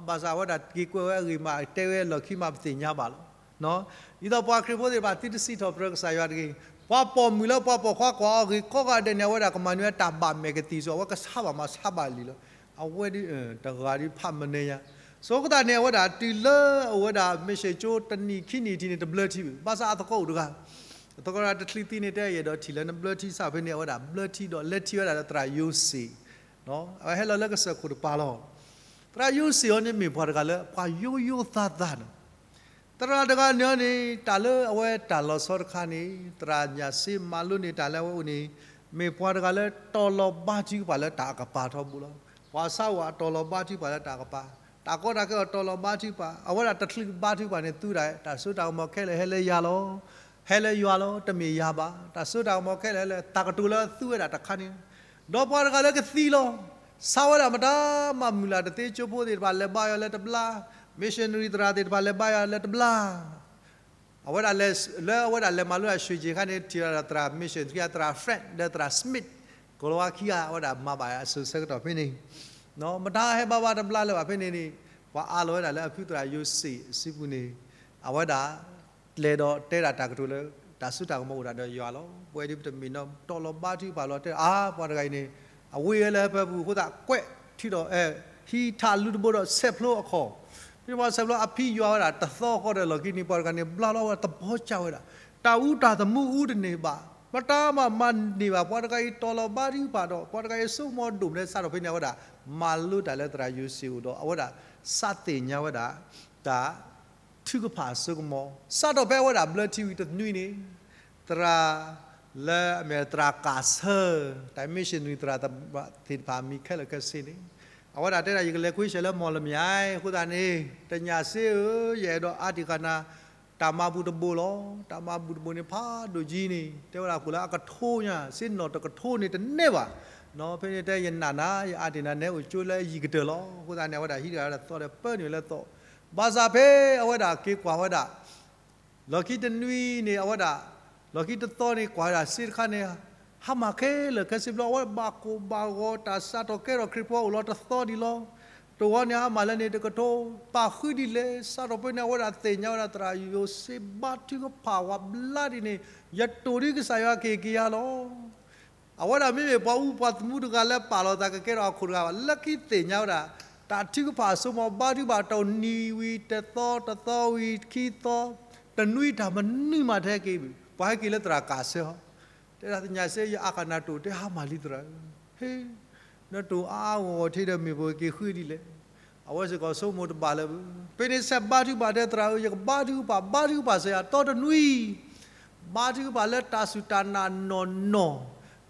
ဘၣ်ဆၣ်အဝဲဒၣ်က့ၤကွဲးဝဲအဂ့ၢ်မး တဲဝဲအလီၢ်ခံမး ပသ့ၣ်ညါဘၣ်လီၤ. ဒ်သိးပှၤခရံာ်ဖိသ့ၣ်တဖၣ်သုတစံးထီၣ်ပတြၢၤကစၢ်ယွၤတဂ့ၤ, ပှၤပိာ်မုၣ်လၢပှၤပိာ်ခွါကွၢ်အီၤဂ့ၤကိးဂၤဒဲးန့ၣ် အဝဲဒၣ်ကမၤနၢၤတၢ်ဘၣ်မဲာ်ကသံၣ်စ့ၢ် အဝဲကဆါဘၣ်မးဆါဘၣ်လံလီၤ. အဝဲဒ် တဂၤဒ်ဖးမနုၤညါ, ဆိကတၢၢ်န့ၣ် အဝဲဒၣ်တုၤလၢအဝဲဒၣ် မ့ၢ်ရှဲၣ်ကၠိတနံၣ်ခံနံၣ်ထံးန့ၣ် တဘျၢထံဘၣ်, ဘၣ်ဆၣ်အသကိးအိၣ်တဂၤ, အသကိးတဂၤတချုးသံန့ၣ် တဲအဲၣ်ဒိးထံၣ်လၢနဘျၢထံစ့ၢ်ဖဲန့ၣ် အဝဲဒၣ်ဘျၢထံဒီးလဲၤထံၣ်ဝဲဒၣ်လၢသရၣ်ယိၤစ့ၣ်, အဝဲဟဲလီၤလၢကစၢၢ်ခိၣ်တပၤလီၤ. သရၣ်ယိၤစ့ၣ်အီၤန့ၣ်မ့ၢ်ပှၤတဂၤလၢပှၤယိယိသးသးန့ၣ်, သရၣ်တဂၤန့ၣ်န့ၣ် တၢ်လၢအဝဲတၢ်လီၤဆီတခါန့ၣ် သရၣ်ညၣ်စ့မၤလိန့ၢ်တၢ်လၢအဝဲအိၣ်န့ၣ် မ့ၢ်ပှၤတဂၤလၢတီၤလီၤဘါထုကဖၣ်လၢတၢ်အကပၤထီဘိလီၤ. ပှၤဆါဝဲအတီၤလီၤဘါထုကဖၣ်လၢတၢ်အကပၤ, တၢ်ကီတၢ်ခဲအီၤတီၤလီၤဘါထုကဖၣ်, အဝဲဒၣ်တချုးဘါထုကဖၣ်န့ၣ် သူဒၣ်တၢ်စိတၢ်ကမီၤခဲလၢာ်ဟဲလၢယၤလီၤ. ဟဲလၢယွၤလီၤ, တမ့ၢ်ယၤဘၣ်. တၢ်စိတၢ်ကမီၤခဲလၢာ်ဟဲလၢ တၢ်ကတိၤလၢသူဝဲဒၣ်တခါန့ၣ်, ဒီးပှၤတဂၤလၢကသံလီၤ. ဆါဝဲဒၣ်မတၤမးမုၢ်လၢ်တသ့ ကၠိဖိသ့ၣ်တဖၣ်လဲၤဘါယွၤလၢတဘျါ, missionary သရၣ်သ့ၣ်တဖၣ်လဲၤဘါယွၤလၢတဘျါ အဝဲဒၣ်လဲၤ လၢအဝဲဒၣ်လဲၤမၤလိတၢ် ရွှေကျင် အခါန့ၣ် ထံၣ်ဝဲဒၣ်သရၣ် missionary သရၣ် Fred ဒီးသရၣ် Smith ကိၤလၤဝါခံဂၤ အဝဲဒၣ်မၤဘၣ်အစိၤဆၢကတီၢ်ဖဲန့ၣ်, မတၤဟဲဘါဘၣ်တဘျါလၢၤဘၣ်ဖဲန့ၣ်န့ၣ်, ပှၤအးလီၤဝဲဒၣ်လၢအဖုသရၣ်ယိၤစ့ၣ်အစုပူၤန့ၣ်, အဝဲဒၣ် လဲၤဒီးတဲဒၣ်တၢ်ကတိၤလၢ တၢ်စိတၢ်ကမီၤအိၣ်ဒၣ်ဒီးယွၤလီၤ. ပဝဲဒၣ်ပတမ့ၢ်နီၤ တီၤလီၤဘါထုကဖၣ်လီၤ တဲအါ ပှၤတဂၤအံၤန့ၣ် အဝ့ၢ်ဝဲလၢဟၢဖၢပူၤအဃိသတး ကွဲးထံဒီး ဟံးထးလူတဘိဒီးဆဲးဖျိအခီၣ် ဖဲန့ၣ်ပှၤဆဲးဘျီအဖံယွၤဝဲဒၣ် တသီဃီဒီးလီၢ်ခံန့ၣ် ပှၤတဂၤန့ၣ် ဘျါလီၤဝဲဒၣ် သဘောကျဝဲဒၣ်, တၢ်အူတၢ်သမူအူတန့ၢ်ဘၣ်, မတၤမးမၤန့ၢ်ဘၣ်, ပှၤတဂၤအံၤတီၤလီၤဘါထုကဖၣ်ဒီး ပှၤတဂၤအံၤဆိကမိၣ်ဒိၣ်မး စးထီၣ်ဖဲန့ၣ် အဝဲဒၣ် မၤလိတၢ်လၢသရၣ်ယိၤစ့ၣ်အအိၣ်ဒီး အဝဲဒၣ် စးသ့ၣ်ညါဝဲဒၣ် တၢ် ထုကဖၣ်အစိကမီၤ, စးထီၣ်ဖဲအဝဲဒၣ်ဘျၢထံဝံၤတနွံန့ၣ်, သရၣ်လၢအမ့ၢ်သရၣ်ကးဆၢ, တၢ် missionary သရၣ်သ့ၣ်တဖၣ်အမံၤခဲလၢာ်ခဲဆ့န့ၣ်, အဝဲဒၣ်တဲဒၣ် ယကလဲၤခွံဆဲးလၢမီၢ်လမၠဲၣ်, အဃိသတးန့ၣ် တညၣ်စ့ဧၢ, ယအဲၣ်ဒိးအါတံၢ်ဃာ်နၤ တၢ်မၤဘူၣ်တဘိလီၤ. တၢ်မၤဘူၣ်တဘိန့ၣ် ဖးဒိၣ်ကံန့ၣ် တဲဝဲဒၣ်အခိၣ်လၢအကထိညါ, စ့နီၣ်တကထိန့ၣ်တန့ၢ်ဘၣ်. ဖဲန့ၣ်တဲ ယနာ်နၤ, ယအါတံၢ်နၤ နဟဲအိၣ်ကၠိလၢယံာ်ကတၢၢ်လီၤ. အဃိသတးန့ၣ် အဝဲဒၣ်ဟံးတဂၤလၢသီဒီးပၢနုာ်လၢသီ, ဘၣ်ဆၣ်ဖဲအဝဲဒၣ်က့ၤကွၢ်ဝဲဒၣ် လီၢ်ခံတနွံန့ၣ် အဝဲဒၣ် လီၢ်ခံတသီန့ၣ် ကွၢ်ဝဲဒၣ်စ့တခါန့ၣ် ဟါမၢ်ခဲလၢာ်ခဲဆ့ဘျီ အဝဲဘၣ်ကိၢ်ဘၣ်ဂီၤ တၢ်စးထီၣ်ကဲထီၣ်ခရံာ်ဖိအိၣ်လီၤတသီဒံးလီၤ. တဂီၤန့ၣ် ဟါမၢ်လၢန့ၣ်တကထိ, ပာ်ဃုဒ်လဲၣ်. စးထီၣ်ဖဲန့ၣ် အဝဲဒၣ်သ့ၣ်ညါဝဲဒၣ် သရၣ်ယိၤစ့ဘါထုကဖၣ်ဝဲဘျါဒ်န့ၣ် ယတိၢ်ဒ်ကစၢ်ယွၤက့ၤက့ၤယၤလီၤ. အဝဲဒၣ်မ့မ့ၢ်ပှၤအူပှၤသမူတဂၤလၢပာ်လီၤသးကကဲထီၣ်အခိၣ်တဂၤဘၣ်, လၢခံသ့ၣ်ညါဝဲဒၣ် တၢ်ထုကဖၣ်အစိကမီၤ ဘါထုကဖၣ်တနံၤဝံၤတသီ, တသီဝံၤခံသီ, တနွံတၢ်မနုၤမးတဟဲက့ၤဘၣ်, ပှၤဟဲက့ၤလၢသရၣ်ကးဆၢဟီ, တဲဒၣ်တညၣ်စ့ ယအါဃာ်နၤတိၢ် တဲဟါမၢ်လံသရၣ်ဧၢ, ဟ့ နတိၢ်အါအါဂီၢ်ဂီၢ်ထံဒီးမ့ၢ်ပက့ၤဃုဒ်လဲၣ်. အဝဲစ့ၢ်ကီးဆိကမိၣ်တဘၣ်လၢၤဘၣ်. ဖဲန့ၣ်ဆဲးဘါထုကဖၣ်တဲသရၣ်ဧၢ, ယကဘါထုကဖၣ် ဘါထုကဖၣ်စ့ၢ်ယၤတီတနွံ ဘါထုကဖၣ်လၢတၢ်စူၢ်တၢ်နာ်နီၢ်နီၢ်,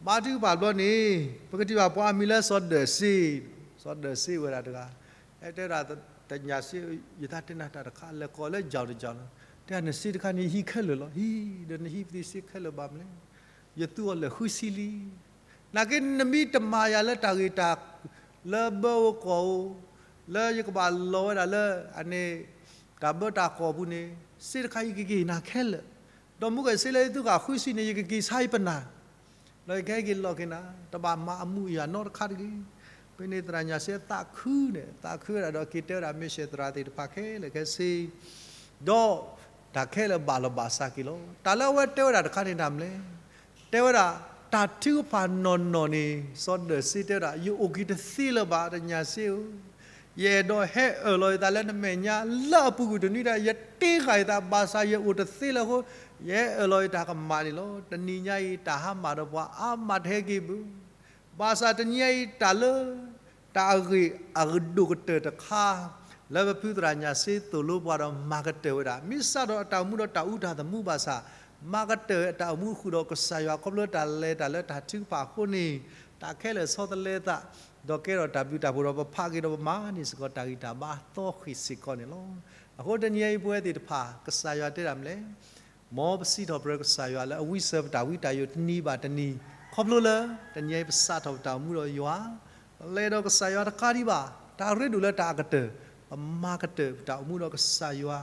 ဘါထုကဖၣ်ဘျီန့ၣ် ပကထံၣ်ဘၣ်ပှၤအမံၤလၢစီၤဒၢးစ့, စီၤဒၢးစ့ဝဲဒၣ်တဂၤ, ဟဲတဲဒၣ်တညၣ်စ့ ယသးတဲနၤတၢ်တခါ လဲၤကိးလၢကၠီတကၠီလီၤ, တဲနစ့တခါန့ၣ် ယဟံးခဲလၢာ်လီၤ, ဟံးဒီးနဟံးပသံးစ့ခဲလၢာ်ဘၣ်မနုၤလဲၣ်, ယသူအီၤလၢာ်ဃုဆံလံ. နာ်က့နမ့ၢ်တမၤယၤလၢတၢ်ဂ့ၢ်တၢ် လၢဘၢဧိၤကီၢ်ဧိၤ, လၢယကဘၣ်လီၤဝဲဒၣ်လၢအန့ၣ် တၢ်ဘၢတၢ်ကီၢ်ပူၤန့ၣ် စ့တခါယကက့ၤနၤခဲလၢာ်, ဒီးမူကဲၢ်စ့လၢယသူဃာ်ဃုဆံန့ၣ် ယကက့ၤဆါယပနၢ်, ဒီးယကဟဲက့ၤလီၤက့ၤနၤ, တဘၣ်မၤအမူးယၤနီတခါတဂ့ၤ. ဖဲန့ၣ်သရၣ်ညၣ်စ့သးခုန့ၣ် သးခုဝဲဒၣ်ဒီးက့ၤတဲဝဲဒၣ် မ့ၢ်စဲးသရၣ်သ့ၣ်တဖၣ်ခဲလၢာ်ခဲဆ့ ဒီးတၢ်ခဲလၢာ်ဘၣ်လီၤဘၣ်စးက့ၤလီၤ. တၢ်လၢအဝဲတဲဝဲဒၣ်တခါန့ၣ်တၢ်မနုၤလဲၣ်, တဲဝဲဒၣ် တၢ်ထုကဖၣ်နီၢ်နီၢ်န့ၣ် စီၤဒၢးစ့တဲဝဲဒၣ် ယအိၣ်က့ၤတသ့လၢၤဘၣ် တညၣ်စ့ဧၢ, ယအဲၣ်ဒိးဟဲအၢၣ်လီၤယသးလၢနမဲာ်ညါလၢအပူၤကွံာ်တနွံဒၣ် ယတ့ဃာ်ယသး ဘၣ်ဆၣ်ယအိၣ်တသ့လၢအဃိ ယဟဲအၢၣ်လီၤယတၢ်ကမၣ်န့ၣ်လီၤ. တနံၤညါအံၤ တၢ်ဟါမၢ်ဒီးပှၤအါမးတဟဲက့ၤဘၣ် ဘၣ်ဆၣ်တနံၤအံၤတၢ်လၢ တၢ်အဂ့ၢ်အဒိၣ်ကတၢၢ်တခါ လၢပဖုသရၣ်ညၣ်စ့သိၣ်လိပှၤဒီးမၤကတၢၢ်ဝဲဒၣ် မ့ၢ်စးထီၣ်အတၢ်အိၣ်မူဒီးတၢ်အူတၢ်သမူဘၣ်ဆၣ် မၤကတၢၢ်အတၢ်အိၣ်မူဃုာ်ဒီးကစၢ်ယွၤခီဖျိတၢ်လဲၤတၢ်လၢတၢ်ထုကဖၣ်အဃိန့ၣ် တၢ်ခဲလၢာ်ဆီတလဲသး ဒီးကဲထီၣ်တၢ်ဘျုးတၢ်ဖှိၣ်ဒီးပဖးက့ၤဒီးပမၤန့ၢ်စ့ၢ်ကီး တၢ်ဂံၢ်တၢ်ဘါအသီဃ့ၢ်စ့ၢ်ကီးန့ၣ်လီၤ. အဃိတနံၤအံၤပဝဲသ့ၣ်တဖၣ် ကစၢ်ယွၤတဲဒၣ်မနုၤလဲၣ် မ်ပစံးထီၣ်ပတြၢၤကစၢ်ယွၤလၢအဝံစၢၤပတၢ်ဝံတၢ်ယိးတနံၤဘၣ်တနံၤ ခီဖျိလၢတနံၤအံၤပစးထီၣ်ပတၢ်အိၣ်မူဒီးယွၤ ပလဲၤဒီးကစၢ်ယွၤတခါဒံးဘၣ် တၢ်ရ့ဒိၣ်လၢတၢ်အကတၢၢ် ပမၤကတၢၢ်ပတၢ်အိၣ်မူဒီးကစၢ်ယွၤ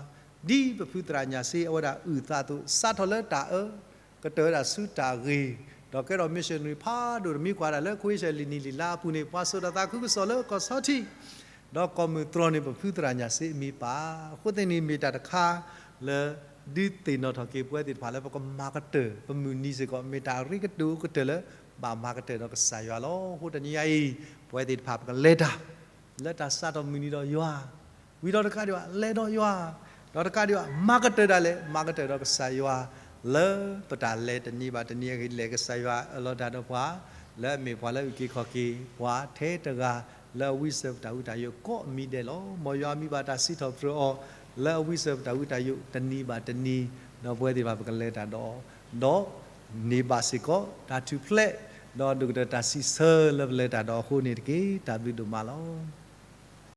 ဒ်ပဖုသရၣ်ညၣ်စ့အဝဲဒၣ်အုၣ်သးအသိး စးထီၣ်လၢတၢ်အၢ ကတၢၢ်ဝဲဒၣ်ဆူတၢ်ဂ့ၤ ဒီးကဲထီၣ် missionary ဖးဒိၣ်တမံၤကွၢ်ဒၣ်လၢ ခွ့ဆဲး လံာ်နံၣ်လံာ်လါအပူၤန့ၣ် ပှၤစိာ်တၢ်သးခုကစီၣ်လၢကီၢ်ဆီထံး ဒီးကီၢ်မုၢ်တြီၤန့ၣ် ပဖုသရၣ်ညၣ်စ့အမံၤပၢ်. အဃိသတးန့ၣ် မ့ၢ်တၢ်တခါလၢ ဒုးသ့ၣ်နီၣ်ထီၣ်က့ၤပဝဲသ့ၣ်တဖၣ်လၢပကမၤကတၢၢ် ပမုၢ်နံၤစ့ၢ်ကီး မ့ၢ်တၢ်ရ့ကတၢၢ်ကတၢၢ်လၢ ဘၣ်မၤကတၢၢ်ဒီးကစၢ်ယွၤလီၤ. အဃိတနံၤအံၤ ပဝဲသ့ၣ်တဖၣ်ပကလဲၤတၢ် လၢတၢ်စးထီၣ်မုၢ်နံၤဒီးယွၤ ဝံၤဒီးတကးဒံးဘၣ် လဲၤဒီးယွၤ ဒီးတကးဒံးဘၣ် မၤကတၢၢ်ဒၣ်လဲာ် မၤကတၢၢ်ဒီးကစၢ်ယွၤ လၢပတၢ်လဲၤတနံၤဘၣ်တနံၤအဂ့ၢ်ဒ်လဲၣ် ကစၢ်ယွၤအၢၣ်လီၤတၢ်ဒီးပှၤ လၢအမ့ၢ်ပှၤလၢအုၣ်က့ၤခီၣ်က့ၤပှၤထဲတဂၤ လၢအဝံစၢၤပတၢ်ဝံတၢ်ယိးကိးမံၤဒဲးလီၤ. မ်ယွၤအမံၤဘၣ်တၢ်စံးထီၣ်ပတြၢၤအီၤ လၢအဝံစၢၤပတၢ်ဝံတၢ်ယိးတနံၤဘၣ်တနံၤ ဒီးပဝဲသ့ၣ်တဖၣ်ပကလဲၤတၢ်ဒီး ဒီးန့ၢ်ဘၣ်စ့ၢ်ကီး တၢ်ထူၣ်ဖျဲး ဒီးဒိၣ်ကတၢၢ်တၢ်စံးဆၢလၢပလဲၤတၢ်ဒီးအဃိန့ၣ်တက့ၢ်. တၢ်ဘျုးဒိၣ်မးလီၤ.